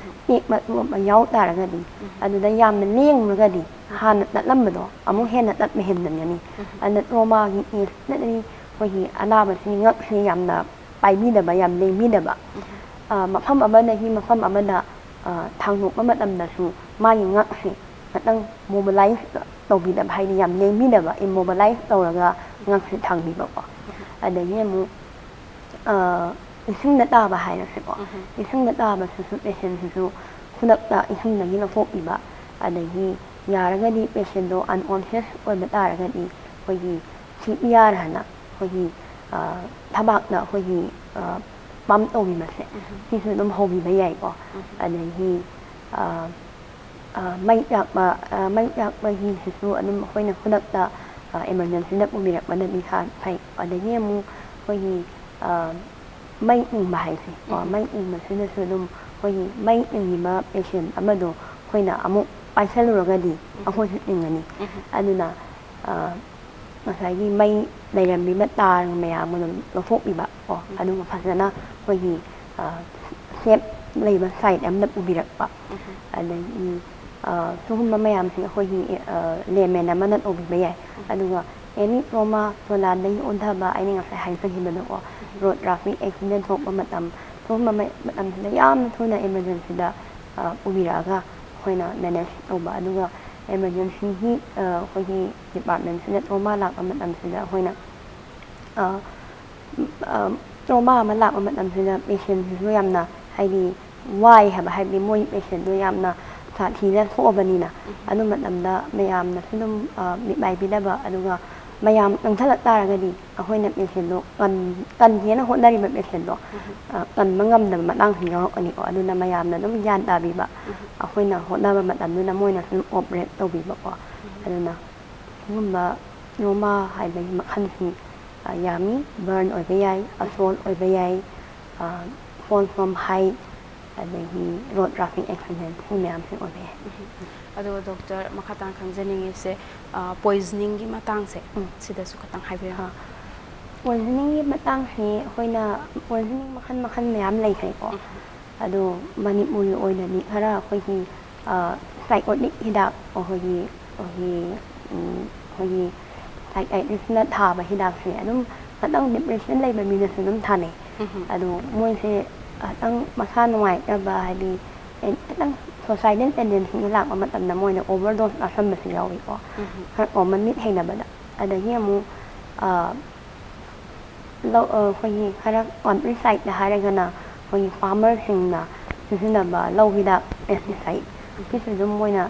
ꯇꯦꯛꯄ ꯇꯣꯛꯄ ꯌꯥꯎ ꯇꯥꯔꯒꯗꯤ, ꯑꯗꯨꯗ ꯌꯥꯝꯅ ꯂꯦꯡꯉꯨꯔꯒꯗꯤ ꯍꯥꯟꯅ ꯇꯠꯂꯝꯕꯗꯣ ꯑꯃꯨꯛ ꯍꯦꯟꯅ ꯇꯠꯄ ꯍꯦꯟꯕꯅꯤ꯫ ꯑꯗꯨꯅ ꯇ꯭ꯔꯣꯃꯥꯒꯤ ꯀꯦꯁꯇꯗꯤ ꯑꯩꯈꯣꯏꯒꯤ ꯑꯅꯥꯕꯁꯤ ꯉꯛꯁꯤ ꯌꯥꯝꯅ ꯄꯥꯏꯕꯤꯗꯕ, ꯌꯥꯝ ꯂꯦꯡꯕꯤꯗꯕ꯫ ꯃꯐꯝ ꯑꯃꯗꯒꯤ ꯃꯐꯝ ꯑꯃꯗ ꯊꯥꯡꯗꯣꯛꯄ ꯃꯇꯝꯗꯁꯨ ꯃꯥꯒꯤ ꯉꯛꯁꯦ ꯈꯇꯪ ꯃꯣꯕꯤꯂꯥꯏꯁ ꯇꯧꯕꯤꯗꯕ, ꯍꯥꯏꯗꯤ ꯌꯥꯝ ꯂꯦꯡꯕꯤꯗꯕ, ꯏꯃꯣꯕꯤꯂꯥꯏꯁ ꯇꯧꯔꯒ ꯉꯛꯁꯦ ꯊꯥꯡꯕꯤꯕꯀꯣ꯫ ꯑꯗꯒꯤ ꯑꯃꯨꯛ ꯏꯁꯤꯡꯗ ꯇꯥꯕ ꯍꯥꯏꯔꯁꯦꯀꯣ꯫ ꯏꯁꯤꯡꯗ ꯇꯥꯕꯁꯤꯁꯨ ꯄꯦꯁꯦꯟꯁꯤꯁꯨ ꯈꯨꯗꯛꯇ ꯏꯁꯤꯡꯗꯒꯤ ꯂꯧꯊꯣꯛꯄꯤꯕ, ꯑꯗꯒꯤ ꯌꯥꯔꯒꯗꯤ ꯄꯦꯁꯦꯟꯗꯣ ꯑꯟꯀꯣꯟꯁꯤꯌꯁ ꯑꯣꯏꯕ ꯇꯥꯔꯒꯗꯤ ꯑꯩꯈꯣꯏꯒꯤ ꯁꯤ ꯄꯤ ꯑꯥꯔ ꯍꯥꯏꯅ ꯑꯩꯈꯣꯏꯒꯤ ꯊꯕꯥꯛꯇ ꯑꯩꯈꯣꯏꯒꯤ ꯄꯝ ꯇꯧꯕꯤꯕꯁꯦ, ꯁꯤꯁꯨ ꯑꯗꯨꯝ ꯍꯧꯕꯤꯕ ꯌꯥꯏꯀꯣ꯫ ꯑꯗꯒꯤ ꯃꯩ ꯆꯥꯛꯄ, ꯃꯩ ꯆꯥꯛꯄꯒꯤꯁꯤꯁꯨ ꯑꯗꯨꯝ ꯑꯩꯈꯣꯏꯅ ꯈꯨꯗꯛꯇ ꯏꯃꯥꯔꯖꯦꯟꯁꯤꯗ ꯄꯨꯕꯤꯔꯛꯄꯅꯗꯤ ꯐꯩ꯫ ꯑꯗꯒꯤ ꯑꯃꯨꯛ ꯑꯩꯈꯣꯏꯒꯤ ꯃꯩ ꯆꯤꯡꯕ ꯍꯥꯏꯁꯦ ꯀꯣ, ꯃꯩ ꯆꯤꯡꯕꯁꯤꯅꯁꯨ ꯑꯗꯨꯝ ꯑꯩꯈꯣꯏꯒꯤ ꯃꯩ ꯆꯤꯡꯉꯤꯕ ꯄꯦꯁꯦꯟ ꯑꯃꯗꯣ ꯑꯩꯈꯣꯏꯅ ꯑꯃꯨꯛ ꯄꯥꯏꯁꯜꯂꯨꯔꯒꯗꯤ ꯑꯩꯈꯣꯏꯁꯨ ꯆꯤꯡꯉꯅꯤ꯫ ꯑꯗꯨꯅ ꯉꯁꯥꯏꯒꯤ ꯃꯩ ꯂꯩꯔꯝꯃꯤꯕ ꯇꯥꯔ ꯃꯌꯥꯝ ꯑꯗꯨꯝ ꯂꯧꯊꯣꯛꯄꯤꯕ ꯀꯣ, ꯑꯗꯨꯒ ꯐꯖꯅ ꯑꯩꯈꯣꯏꯒꯤ ꯁꯦꯞ ꯂꯩꯕ ꯁꯥꯏꯠ ꯑꯃꯗ ꯄꯨꯕꯤꯔꯛꯄ꯫ ꯑꯗꯒꯤ ꯁꯤꯒꯨꯝꯕ ꯃꯌꯥꯝꯁꯦ ꯑꯩꯈꯣꯏꯒꯤ ꯂꯦꯃꯦꯟ ꯑꯃꯅ ꯇꯧꯕꯤꯕ ꯌꯥꯏ꯫ ꯑꯗꯨꯒ ꯑꯦꯅꯤ ꯇ꯭ꯔꯣꯃꯥ, ꯁꯣꯂꯥꯗꯒꯤ ꯑꯣꯟꯊꯕ, ꯑꯩꯅ ꯉꯁꯥꯏ ꯍꯥꯏꯖꯈꯤꯕꯗꯣꯀꯣ, ꯔꯣꯗ ꯇ꯭ꯔꯥꯐꯤꯛ ꯑꯦꯛꯁꯤꯗꯦꯟ ꯊꯣꯛꯄ ꯃꯇꯝ, ꯁꯤꯒꯨꯝꯕ ꯃ- ꯃꯇꯝꯁꯤꯗ ꯌꯥꯝꯅ ꯊꯨꯅ ꯏꯃꯔꯖꯦꯟꯁꯤꯗ ꯄꯨꯕꯤꯔꯛꯑꯒ ꯑꯩꯈꯣꯏꯅ ꯃꯦꯅꯦꯖ ꯇꯧꯕ꯫ ꯑꯗꯨꯒ ꯏꯃꯔꯖꯦꯟꯁꯤꯒꯤ ꯑꯩꯈꯣꯏꯒꯤ ꯗꯤꯄꯥꯔꯠꯃꯦꯟꯁꯤꯗ ꯇ꯭ꯔꯣꯃꯥ ꯂꯥꯛꯄ ꯃꯇꯝꯁꯤꯗ ꯑꯩꯈꯣꯏꯅ ꯇ꯭ꯔꯣꯃꯥ ꯑꯃ ꯂꯥꯛꯄ ꯃꯇꯝꯁꯤꯗ ꯄꯦꯁꯦꯟꯁꯤꯁꯨ ꯌꯥꯝꯅ, ꯍꯥꯏꯗꯤ, ꯋꯥꯏ ꯍꯥꯏꯕ, ꯍꯥꯏꯕꯗꯤ ꯃꯣꯏ ꯄꯦꯁꯦꯟꯗꯣ ꯌꯥꯝꯅ ꯁꯥꯊꯤꯅ ꯁꯣꯛꯑꯕꯅꯤꯅ꯫ ꯑꯗꯨ ꯃꯇꯝꯗ ꯃꯌꯥꯝꯅꯁꯨ ꯑꯗꯨꯝ ꯃꯤꯠꯃꯥꯏ ꯄꯤꯅꯕ, ꯑꯗꯨꯒ ꯃꯌꯥꯝ ꯆꯪꯁꯜꯂꯛ ꯇꯥꯔꯒꯗꯤ ꯑꯩꯈꯣꯏꯅ ꯄꯦꯁꯦꯟꯗꯣ ꯀꯟ ꯀꯟꯒꯦꯅ ꯍꯣꯠꯅꯔꯤꯕ ꯄꯦꯁꯦꯟꯗꯣ ꯀꯟꯕ ꯉꯝꯗꯕ ꯃꯇꯥꯡꯁꯨ ꯌꯥꯎꯔꯛꯀꯅꯤꯀꯣ꯫ ꯑꯗꯨꯅ ꯃꯌꯥꯝꯅ ꯑꯗꯨꯝ ꯒ꯭ꯌꯥꯟ ꯇꯥꯕꯤꯕ, ꯑꯩꯈꯣꯏꯅ ꯍꯣꯠꯅꯕ ꯃꯇꯝꯗꯨꯗ ꯃꯣꯏꯅꯁꯨ ꯑꯗꯨꯝ ꯑꯣꯄꯔꯦꯠ ꯇꯧꯕꯤꯕꯀꯣ꯫ ꯑꯗꯨꯅ ꯁꯤꯒꯨꯝꯕ ꯇ꯭ꯔꯣꯃꯥ ꯍꯥꯏꯕꯒꯤ ꯃꯈꯜꯁꯤ ꯌꯥꯝꯃꯤ꯫ ꯕꯔꯟ ꯑꯣꯏꯕ ꯌꯥꯏ, ꯑꯁꯣꯜ ꯑꯣꯏꯕ ꯌꯥꯏ, ꯐꯣꯜ ꯐ꯭ꯔꯣꯝ ꯍꯥꯏꯠ, ꯑꯗꯒꯤ ꯔꯣꯗ ꯇ꯭ꯔꯥꯐꯤꯛ ꯑꯦꯛꯁꯤꯗꯦꯟ, ꯁꯤ ꯃꯌꯥꯝꯁꯤ ꯑꯣꯏꯕ ꯌꯥꯏ꯫ ꯑꯗꯨꯒ ꯗꯣꯛꯇꯔ, ꯃꯈꯥ ꯇꯥꯅ ꯈꯪꯖꯅꯤꯡꯉꯤꯁꯦ ꯄꯣꯏꯖꯅꯤꯡꯒꯤ ꯃꯇꯥꯡꯁꯦ, ꯁꯤꯗꯁꯨ ꯈꯇꯪ ꯍꯥꯏꯕꯤꯔꯛꯑꯣ꯫ ꯄꯣꯏꯖꯅꯤꯡꯒꯤ ꯃꯇꯥꯡꯁꯤ ꯑꯩꯈꯣꯏꯅ ꯄꯣꯏꯖꯅꯤꯡ ꯃꯈꯜ ꯃꯈꯜ ꯃꯌꯥꯝ ꯂꯩꯈ꯭ꯔꯦꯀꯣ꯫ ꯑꯗꯣ ꯃꯅꯤꯄꯨꯔꯒꯤ ꯑꯣꯏꯅꯗꯤ ꯈꯔ ꯑꯩꯈꯣꯏꯒꯤ ꯁꯥꯏꯀꯣꯇꯤꯛ ꯍꯤꯗꯥꯛ, ꯑꯩꯈꯣꯏꯒꯤ ꯑꯩꯈꯣꯏꯒꯤ ꯑꯩꯈꯣꯏꯒꯤ ꯁꯥꯏꯀꯥꯏꯇ꯭ꯔꯤꯁꯅ ꯊꯥꯕ ꯍꯤꯗꯥꯛꯁꯦ ꯑꯗꯨꯝ ꯈꯇꯪ ꯗꯤꯄ꯭ꯔꯦꯁꯟ ꯂꯩꯕ ꯃꯤꯅꯁꯨ ꯑꯗꯨꯝ ꯊꯥꯅꯩ꯫ ꯑꯗꯣ ꯃꯣꯏꯁꯦ ꯈꯇꯪ ꯃꯁꯥ ꯅꯨꯡꯉꯥꯏꯇꯕ, ꯍꯥꯏꯗꯤ ꯈꯇꯪ ꯁꯣꯁꯥꯏꯗꯦꯜ ꯇꯦꯟꯗꯦꯟꯁꯤꯒ ꯂꯥꯛꯄ ꯃꯇꯝꯗ ꯃꯣꯏꯅ ꯑꯣꯚꯔꯗꯣꯁ ꯆꯥꯁꯟꯕꯁꯨ ꯌꯥꯎꯏꯀꯣ꯫ ꯈꯔ ꯀꯣꯃꯟꯂꯤ ꯊꯦꯡꯅꯕꯗ꯫ ꯑꯗꯒꯤ ꯑꯃꯨꯛ ꯂꯧ ꯑꯩꯈꯣꯏꯒꯤ ꯈꯔ ꯀꯟꯇ꯭ꯔꯤ ꯁꯥꯏꯠꯇ ꯍꯥꯏꯔꯒꯅ ꯑꯩꯈꯣꯏꯒꯤ ꯐꯥꯔꯃꯔꯁꯤꯡꯅ ꯁꯤꯖꯤꯟꯅꯕ ꯂꯧ ꯍꯤꯗꯥꯛ ꯄꯦꯁꯇꯤꯁꯥꯏꯠ, ꯁꯤꯁꯨ ꯑꯗꯨꯝ ꯃꯣꯏꯅ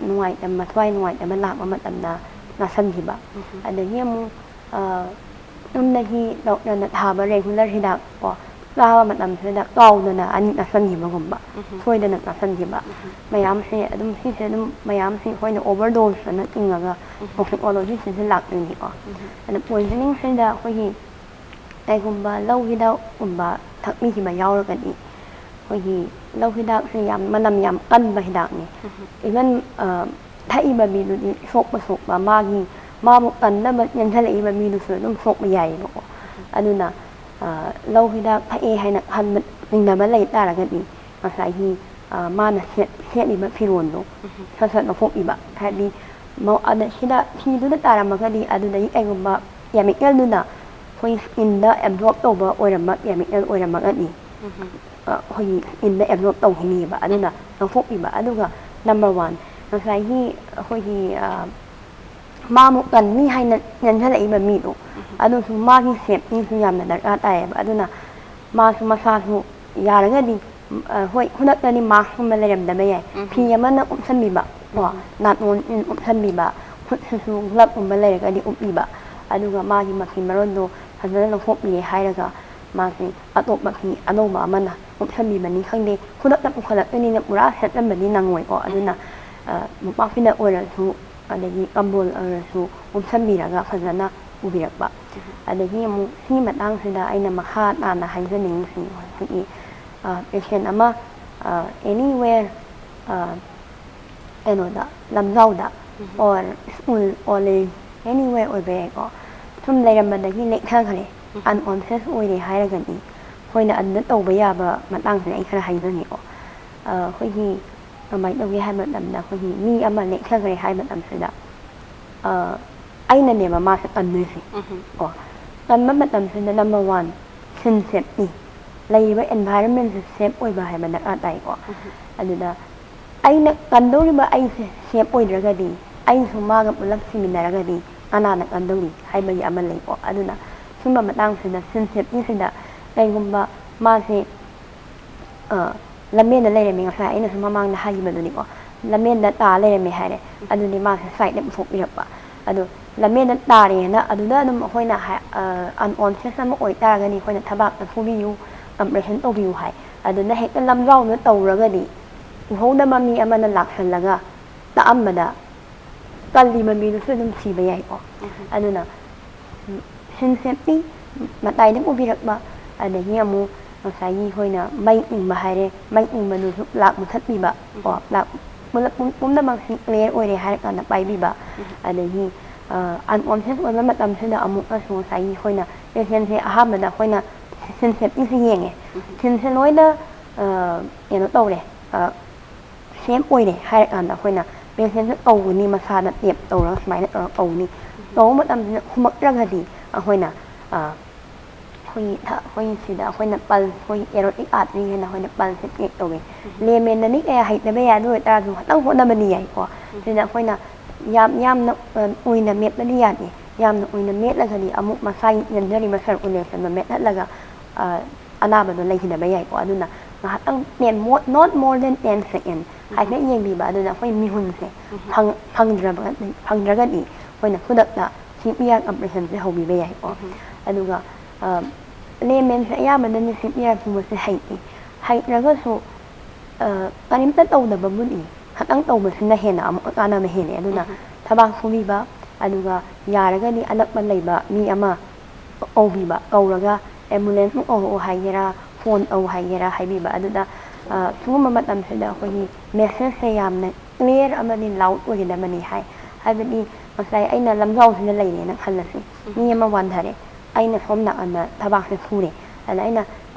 ꯅꯨꯡꯉꯥꯏꯇꯕ, ꯃꯊ꯭ꯋꯥꯏ ꯅꯨꯡꯉꯥꯏꯇꯕ ꯂꯥꯛꯄ ꯃꯇꯝꯗ ꯆꯥꯁꯟꯈꯤꯕ꯫ ꯑꯗꯒꯤ ꯑꯃꯨꯛ ꯆꯨꯝꯅꯒꯤ ꯗꯣꯛꯇꯔꯅ ꯊꯥꯕ ꯔꯦꯒꯨꯂꯔ ꯍꯤꯗꯥꯛ ꯀꯣ, ꯆꯥꯕ ꯃꯇꯝꯁꯤꯗ ꯀꯥꯎꯗꯅ ꯑꯅꯤ ꯆꯥꯁꯟꯈꯤꯕꯒꯨꯝꯕ, ꯁꯣꯏꯗꯅ ꯆꯥꯁꯟꯈꯤꯕ ꯃꯌꯥꯝꯁꯦ ꯑꯗꯨꯝ, ꯁꯤꯁꯦ ꯑꯗꯨꯝ ꯃꯌꯥꯝꯁꯦ ꯑꯩꯈꯣꯏꯅ ꯑꯣꯚꯔꯗꯣꯁ ꯑꯅ ꯆꯤꯡꯉꯒ ꯇꯣꯛꯁꯤꯀꯣꯂꯣꯖꯤꯁꯤꯗ ꯂꯥꯛꯇꯣꯏꯅꯤꯀꯣ꯫ ꯑꯗ ꯄꯣꯏꯖꯅꯤꯡꯁꯤꯗ ꯑꯩꯈꯣꯏꯒꯤ ꯀꯩꯒꯨꯝꯕ ꯂꯧ ꯍꯤꯗꯥꯛꯀꯨꯝꯕ ꯊꯛꯄꯤꯈꯤꯕ ꯌꯥꯎꯔꯒꯗꯤ, ꯑꯩꯈꯣꯏꯒꯤ ꯂꯧ ꯍꯤꯗꯥꯛꯁꯦ ꯌꯥꯝ ꯃꯅꯝ ꯌꯥꯝ ꯀꯟꯕ ꯍꯤꯗꯥꯛꯅꯤ꯫ ꯏꯚꯟ ꯊꯛꯏꯕ ꯃꯤꯗꯨꯗꯤ ꯁꯣꯛꯄ ꯁꯣꯛꯄ, ꯃꯥꯒꯤ, ꯃꯥꯕꯨ ꯀꯟꯅꯕ ꯆꯦꯟꯁꯤꯜꯂꯛꯏꯕ ꯃꯤꯗꯨꯁꯨ ꯑꯗꯨꯝ ꯁꯣꯛꯄ ꯌꯥꯏꯌꯦꯕꯀꯣ꯫ ꯑꯗꯨꯅ ꯂꯧ ꯍꯤꯗꯥꯛ ꯊꯛꯑꯦ ꯍꯥꯏꯅ ꯈꯟꯕ, ꯆꯤꯡꯅꯕ ꯂꯩ ꯇꯥꯔꯒꯗꯤ, ꯉꯁꯥꯏꯒꯤ ꯃꯥꯅ ꯁꯦꯠ ꯁꯦꯠꯂꯤꯕ ꯐꯤꯔꯣꯜꯗꯣ ꯁꯠ ꯁꯠ ꯂꯧꯊꯣꯛꯄꯤꯕ꯫ ꯍꯥꯏꯗꯤ ꯑꯗ ꯁꯤꯗ ꯐꯤꯗꯨꯗ ꯇꯥꯔꯝꯃꯒꯗꯤ ꯑꯗꯨꯗꯒꯤ ꯀꯩꯒꯨꯝꯕ ꯀꯦꯃꯤꯀꯦꯜꯗꯨꯅ ꯑꯩꯈꯣꯏ ꯁ꯭ꯀꯤꯟꯗ ꯑꯦꯕꯖꯣꯔꯕ ꯇꯧꯕ ꯑꯣꯏꯔꯝꯕ ꯀꯦꯃꯤꯀꯦꯜ ꯑꯣꯏꯔꯝꯃꯒꯗꯤ ꯑꯩꯈꯣꯏꯒꯤ ꯁ꯭ꯀꯤꯟꯗ ꯑꯦꯕꯖꯣꯔꯕ ꯇꯧꯈꯤꯅꯦꯕ, ꯑꯗꯨꯅ ꯂꯧꯊꯣꯛꯄꯤꯕ꯫ ꯑꯗꯨꯒ ꯅꯝꯕꯔ ꯋꯥꯟ, ꯉꯁꯥꯏꯒꯤ ꯑꯩꯈꯣꯏꯒꯤ ꯃꯥꯃꯨꯛ ꯀꯟꯅꯤ ꯍꯥꯏꯅ ꯆꯦꯟꯁꯤꯜꯂꯛꯏꯕ ꯃꯤꯗꯣ, ꯑꯗꯨꯁꯨ ꯃꯥꯒꯤ ꯁꯦꯐꯇꯤꯁꯨ ꯌꯥꯝꯅ ꯗꯔꯀꯥꯔ ꯇꯥꯏꯌꯦꯕ꯫ ꯑꯗꯨꯅ ꯃꯥꯁꯨ ꯃꯁꯥꯁꯨ ꯌꯥꯔꯒꯗꯤ ꯍꯣꯏ, ꯈꯨꯗꯛꯇꯗꯤ ꯃꯥꯁꯛꯀꯨꯝꯕ ꯂꯩꯔꯝꯗꯕ ꯌꯥꯏ, ꯐꯤ ꯑꯃꯅ ꯀꯨꯞꯁꯟꯕꯤꯕ ꯀꯣ, ꯅꯥꯇꯣꯟ ꯎꯞꯁꯟꯕꯤꯕ, ꯈꯨꯠꯁꯤꯁꯨ ꯒ꯭ꯂꯕꯀꯨꯝꯕ ꯂꯩꯔꯒꯗꯤ ꯎꯞꯄꯤꯕ꯫ ꯑꯗꯨꯒ ꯃꯥꯒꯤ ꯃꯐꯤ ꯃꯔꯣꯟꯗꯣ ꯐꯖꯅ ꯂꯧꯊꯣꯛꯄꯤꯔꯦ ꯍꯥꯏꯔꯒ ꯃꯥꯁꯦ ꯑꯇꯣꯞꯄ ꯐꯤ ꯑꯅꯧꯕ ꯑꯃꯅ ꯀꯨꯞꯁꯟꯕꯤꯕꯅꯤ ꯈꯪꯗꯦ, ꯈꯨꯗꯛꯇ ꯄꯨꯈꯠꯂꯛꯇꯣꯏꯅꯤꯅ ꯄꯨꯔꯥ ꯁꯦꯠꯆꯟꯕꯗꯤ ꯅꯪꯉꯣꯏꯀꯣ꯫ ꯑꯗꯨꯅ ꯃꯣꯝꯄꯥꯛꯐꯤꯗꯛ ꯑꯣꯏꯔꯁꯨ, ꯑꯗꯒꯤ ꯀꯝꯕꯣꯜ ꯑꯣꯏꯔꯁꯨ ꯀꯨꯞꯁꯟꯕꯤꯔꯒ ꯐꯖꯅ ꯄꯨꯕꯤꯔꯛꯄ꯫ ꯑꯗꯒꯤ ꯑꯃꯨꯛ ꯁꯤꯒꯤ ꯃꯇꯥꯡꯁꯤꯗ ꯑꯩꯅ ꯃꯈꯥ ꯇꯥꯅ ꯍꯥꯏꯖꯅꯤꯡꯉꯤꯁꯤ, ꯑꯩꯈꯣꯏꯒꯤ ꯄꯦꯁꯦꯟ ꯑꯃ ꯑꯦꯅꯤꯋꯦꯌꯔ, ꯀꯩꯅꯣꯗ, ꯂꯝꯖꯥꯎꯗ, ꯑꯣꯔ ꯁ꯭ꯀꯨꯜ, ꯀꯣꯂꯦꯖ, ꯑꯦꯅꯤꯋꯦꯌꯔ ꯑꯣꯏꯕ ꯌꯥꯏꯀꯣ, ꯁꯨꯝ ꯂꯩꯔꯝꯕꯗꯒꯤ ꯂꯦꯛꯊꯈ꯭ꯔꯦ, ꯑꯟꯀꯣꯟꯁꯤꯌꯁ ꯑꯣꯏꯔꯦ ꯍꯥꯏꯔꯒꯗꯤ ꯑꯩꯈꯣꯏꯅ ꯑꯗꯨꯗ ꯇꯧꯕ ꯌꯥꯕ ꯃꯇꯥꯡꯁꯤꯗ ꯑꯩ ꯈꯔ ꯍꯥꯏꯖꯒꯦꯀꯣ꯫ ꯑꯩꯈꯣꯏꯒꯤ ꯀꯃꯥꯏꯅ ꯇꯧꯒꯦ ꯍꯥꯏꯕ ꯃꯇꯝꯗ, ꯑꯩꯈꯣꯏꯒꯤ ꯃꯤ ꯑꯃ ꯂꯦꯛꯊꯈ꯭ꯔꯦ ꯍꯥꯏꯕ ꯃꯇꯝꯁꯤꯗ ꯑꯩꯅꯅꯦꯕ ꯃꯥꯁꯦ ꯀꯟꯗꯣꯏꯁꯦ꯫ ꯀꯣ, ꯀꯟꯕ ꯃꯇꯝꯁꯤꯗ ꯅꯝꯕꯔ ꯋꯥꯟ, ꯁꯤꯟ ꯁꯦꯞꯇꯤ, ꯂꯩꯔꯤꯕ ꯑꯦꯟꯚꯥꯏꯔꯟꯃꯦꯟꯁꯦ ꯁꯦꯞ ꯑꯣꯏꯕ ꯍꯥꯏꯕ ꯗꯔꯀꯥꯔ ꯇꯥꯏꯀꯣ꯫ ꯑꯗꯨꯗ ꯑꯩꯅ ꯀꯟꯗꯧꯔꯤꯕ ꯑꯩꯁꯦ ꯁꯦꯞ ꯑꯣꯏꯗ꯭ꯔꯒꯗꯤ, ꯑꯩꯁꯨ ꯃꯥꯒ ꯄꯨꯂꯞ ꯁꯤꯃꯤꯟꯅꯔꯒꯗꯤ ꯀꯅꯥꯅ ꯀꯟꯗꯧꯔꯤ ꯍꯥꯏꯕꯒꯤ ꯑꯃ ꯂꯩꯀꯣ꯫ ꯑꯗꯨꯅ ꯁꯨꯝꯕ ꯃꯇꯥꯡꯁꯤꯗ ꯁꯤꯟ ꯁꯦꯞꯇꯤꯁꯤꯗ ꯀꯩꯒꯨꯝꯕ ꯃꯥꯁꯦ ꯂꯝꯕꯦꯟꯗ ꯂꯩꯔꯝꯃꯦ, ꯉꯁꯥꯏ ꯑꯩꯅꯁꯨ ꯃꯃꯥꯡꯗ ꯍꯥꯏꯈꯤꯕꯗꯨꯅꯤꯀꯣ, ꯂꯝꯕꯦꯟꯗ ꯇꯥ ꯂꯩꯔꯝꯃꯦ ꯍꯥꯏꯔꯦ, ꯑꯗꯨꯗꯤ ꯃꯥꯁꯦ ꯁꯥꯏꯠꯇ ꯄꯨꯊꯣꯛꯄꯤꯔꯛꯄ꯫ ꯑꯗꯣ ꯂꯝꯕꯦꯟꯗ ꯇꯥꯔꯦꯅ ꯑꯗꯨꯗ ꯑꯗꯨꯝ ꯑꯩꯈꯣꯏꯅ ꯑꯟꯀꯣꯟꯁꯤꯌꯁ ꯑꯃ ꯑꯣꯏꯇꯥꯔꯒꯗꯤ ꯑꯩꯈꯣꯏꯅ ꯊꯕꯥꯛꯇ ꯐꯨꯕꯤꯌꯨ, ꯀꯝꯄ꯭ꯔꯦꯁꯟ ꯇꯧꯕꯤꯌꯨ ꯍꯥꯏ꯫ ꯑꯗꯨꯅ ꯍꯦꯛꯇ ꯂꯝꯖꯥꯎꯗ ꯇꯧꯔꯒꯗꯤ ꯎꯍꯧꯗꯕ ꯃꯤ ꯑꯃꯅ ꯂꯥꯛꯁꯜꯂꯒ ꯇꯥꯛꯑꯝꯕꯗ ꯀꯜꯂꯤꯕ ꯃꯤꯗꯨꯁꯨ ꯑꯗꯨꯝ ꯁꯤꯕ ꯌꯥꯏꯀꯣ꯫ ꯑꯗꯨꯅ ꯁꯤꯟ ꯁꯦꯞꯇꯤ ꯃꯇꯥꯏꯗ ꯄꯨꯕꯤꯔꯛꯄ, ꯑꯗꯒꯤ ꯑꯃꯨꯛ ꯉꯁꯥꯏꯒꯤ ꯑꯩꯈꯣꯏꯅ ꯃꯩ ꯆꯤꯡꯕ ꯍꯥꯏꯔꯦ, ꯃꯩ ꯆꯤꯡꯕꯗꯨꯁꯨ ꯂꯥꯛ ꯃꯨꯊꯠꯄꯤꯕ ꯀꯣ, ꯂꯥꯛ ꯄꯨꯂꯞ ꯄꯨꯝ-, ꯄꯨꯝꯅꯃꯛꯁꯤ ꯀ꯭ꯂꯤꯌꯥꯔ ꯑꯣꯏꯔꯦ ꯍꯥꯏꯔꯀꯥꯟꯗ ꯄꯥꯏꯕꯤꯕ꯫ ꯑꯗꯒꯤ ꯑꯟꯀꯣꯟꯁꯤꯌꯁ ꯑꯣꯏꯕ ꯃꯇꯝꯁꯤꯗ ꯑꯃꯨꯛꯀꯁꯨ ꯉꯁꯥꯏꯒꯤ ꯑꯩꯈꯣꯏꯅ ꯄꯦꯁꯦꯟꯁꯦ ꯑꯍꯥꯟꯕꯗ ꯑꯩꯈꯣꯏꯅ ꯁꯤꯟ ꯁꯦꯞꯇꯤꯁꯦ ꯌꯦꯡꯉꯦ, ꯁꯤꯟꯁꯦ ꯂꯣꯏꯅ ꯀꯩꯅꯣ ꯇꯧꯔꯦ, ꯁꯦꯞ ꯑꯣꯏꯔꯦ ꯍꯥꯏꯔꯀꯥꯟꯗ ꯑꯩꯈꯣꯏꯅ ꯄꯦꯁꯦꯟꯁꯦ ꯀꯧꯒꯅꯤ, ꯃꯁꯥꯗ ꯇꯦꯞ ꯇꯧꯔꯒ ꯁꯨꯃꯥꯏꯅ ꯇꯧꯔꯒ ꯀꯧꯅꯤ꯫ ꯀꯧꯕ ꯃꯇꯝꯁꯤꯗ ꯈꯨꯝꯃꯛꯇ꯭ꯔꯒꯗꯤ ꯑꯩꯈꯣꯏꯅ ꯑꯩꯈꯣꯏꯒꯤ ꯊ- ꯑꯩꯈꯣꯏꯒꯤ ꯁꯤꯗ ꯑꯩꯈꯣꯏꯅ ꯄꯜꯁ, ꯑꯩꯈꯣꯏꯒꯤ ꯑꯦꯔꯣꯇꯤꯛ ꯑꯥꯔꯇꯔꯤ ꯍꯥꯏꯅ ꯑꯩꯈꯣꯏꯅ ꯄꯜꯁꯁꯦ ꯆꯦꯛ ꯇꯧꯋꯦ꯫ ꯂꯦꯃꯦꯟꯗꯗꯤ ꯀꯌꯥ ꯍꯩꯇꯕ ꯌꯥꯏ, ꯑꯗꯨ ꯑꯣꯏꯇꯥꯔꯁꯨ ꯈꯤꯇꯪ ꯍꯣꯠꯅꯕꯗꯤ ꯌꯥꯏꯀꯣ꯫ ꯁꯤꯗ ꯑꯩꯈꯣꯏꯅ ꯌꯥꯝ ꯌꯥꯝꯅ ꯑ, ꯎꯏꯅ ꯃꯦꯠꯄꯗꯤ ꯌꯥꯗꯦ꯫ ꯌꯥꯝꯅ ꯎꯏꯅ ꯃꯦꯠꯂꯒꯗꯤ ꯑꯃꯨꯛ ꯃꯁꯥꯒꯤ ꯆꯦꯟꯖꯔꯤꯕ ꯁꯔꯀꯨꯂꯦꯁꯟꯗꯣ ꯃꯦꯠꯍꯜꯂꯒ ꯑ, ꯑꯅꯥꯕꯗꯣ ꯂꯩꯈꯤꯗꯕ ꯌꯥꯏꯀꯣ꯫ ꯑꯗꯨꯅ ꯉꯥꯏꯍꯥꯛꯇꯪ ten more, not more than ten second ꯍꯥꯏꯐꯦꯠ ꯌꯦꯡꯕꯤꯕ꯫ ꯑꯗꯨꯅ ꯑꯩꯈꯣꯏ ꯃꯤꯍꯨꯟꯁꯦ ꯐꯪ- ꯐꯪꯗ꯭ꯔꯕ ꯐꯪꯗ꯭ꯔꯒꯗꯤ ꯑꯩꯈꯣꯏꯅ ꯈꯨꯗꯛꯇ ꯁꯤ ꯄꯤ ꯑꯥꯔ ꯀꯝꯄ꯭ꯔꯦꯁꯟꯁꯦ ꯍꯧꯕꯤꯕ ꯌꯥꯏꯀꯣ꯫ ꯑꯗꯨꯒ ꯂꯦꯃꯦꯟꯁꯦ ꯑꯌꯥꯝꯕꯅ ꯁꯤ ꯄꯤ ꯑꯥꯔ ꯄꯨꯕꯁꯦ ꯍꯩꯇꯦ꯫ ꯍꯩꯇ꯭ꯔꯒꯁꯨ ꯑ, ꯀꯔꯤꯝꯇ ꯇꯧꯗꯕꯕꯨꯗꯤ ꯈꯇꯪ ꯇꯧꯕꯁꯤꯅ ꯍꯦꯟꯅ ꯑꯃꯨꯛꯀ ꯀꯥꯟꯅꯕ ꯍꯦꯜꯂꯦ꯫ ꯑꯗꯨꯅ ꯊꯕꯥꯛ ꯁꯨꯕꯤꯕ, ꯑꯗꯨꯒ ꯌꯥꯔꯒꯗꯤ ꯑꯅꯛꯄ ꯂꯩꯕ ꯃꯤ ꯑꯃ ꯀꯧꯕꯤꯕ, ꯀꯧꯔꯒ ꯑꯦꯝꯕꯨꯂꯦꯟꯁ ꯑꯃ ꯀꯧꯔꯛꯑꯣ ꯍꯥꯏꯒꯦꯔꯥ, ꯐꯣꯟ ꯇꯧ ꯍꯥꯏꯒꯦꯔꯥ ꯍꯥꯏꯕꯤꯕ꯫ ꯑꯗꯨꯗ ꯑ, ꯁꯤꯒꯨꯝꯕ ꯃꯇꯝꯁꯤꯗ ꯑꯩꯈꯣꯏꯒꯤ ꯃꯦꯁꯦꯖꯁꯦ ꯌꯥꯝꯅ ꯀ꯭ꯂꯤꯌꯥꯔ ꯑꯃꯗꯤ ꯂꯥꯎꯠ ꯑꯣꯏꯒꯗꯕꯅꯤ ꯍꯥꯏ꯫ ꯍꯥꯏꯕꯗꯤ ꯉꯁꯥꯏ ꯑꯩꯅ ꯂꯝꯖꯥꯎꯁꯤꯗ ꯂꯩꯔꯦꯅ ꯈꯜꯂꯁꯤ, ꯃꯤ ꯑꯃ ꯋꯥꯟꯊꯔꯦ, ꯑꯩꯅ ꯁꯣꯝ ꯅꯥꯀꯟꯗ ꯊꯕꯥꯛꯁꯦ ꯁꯨꯔꯦ, ꯑꯗ ꯑꯩꯅ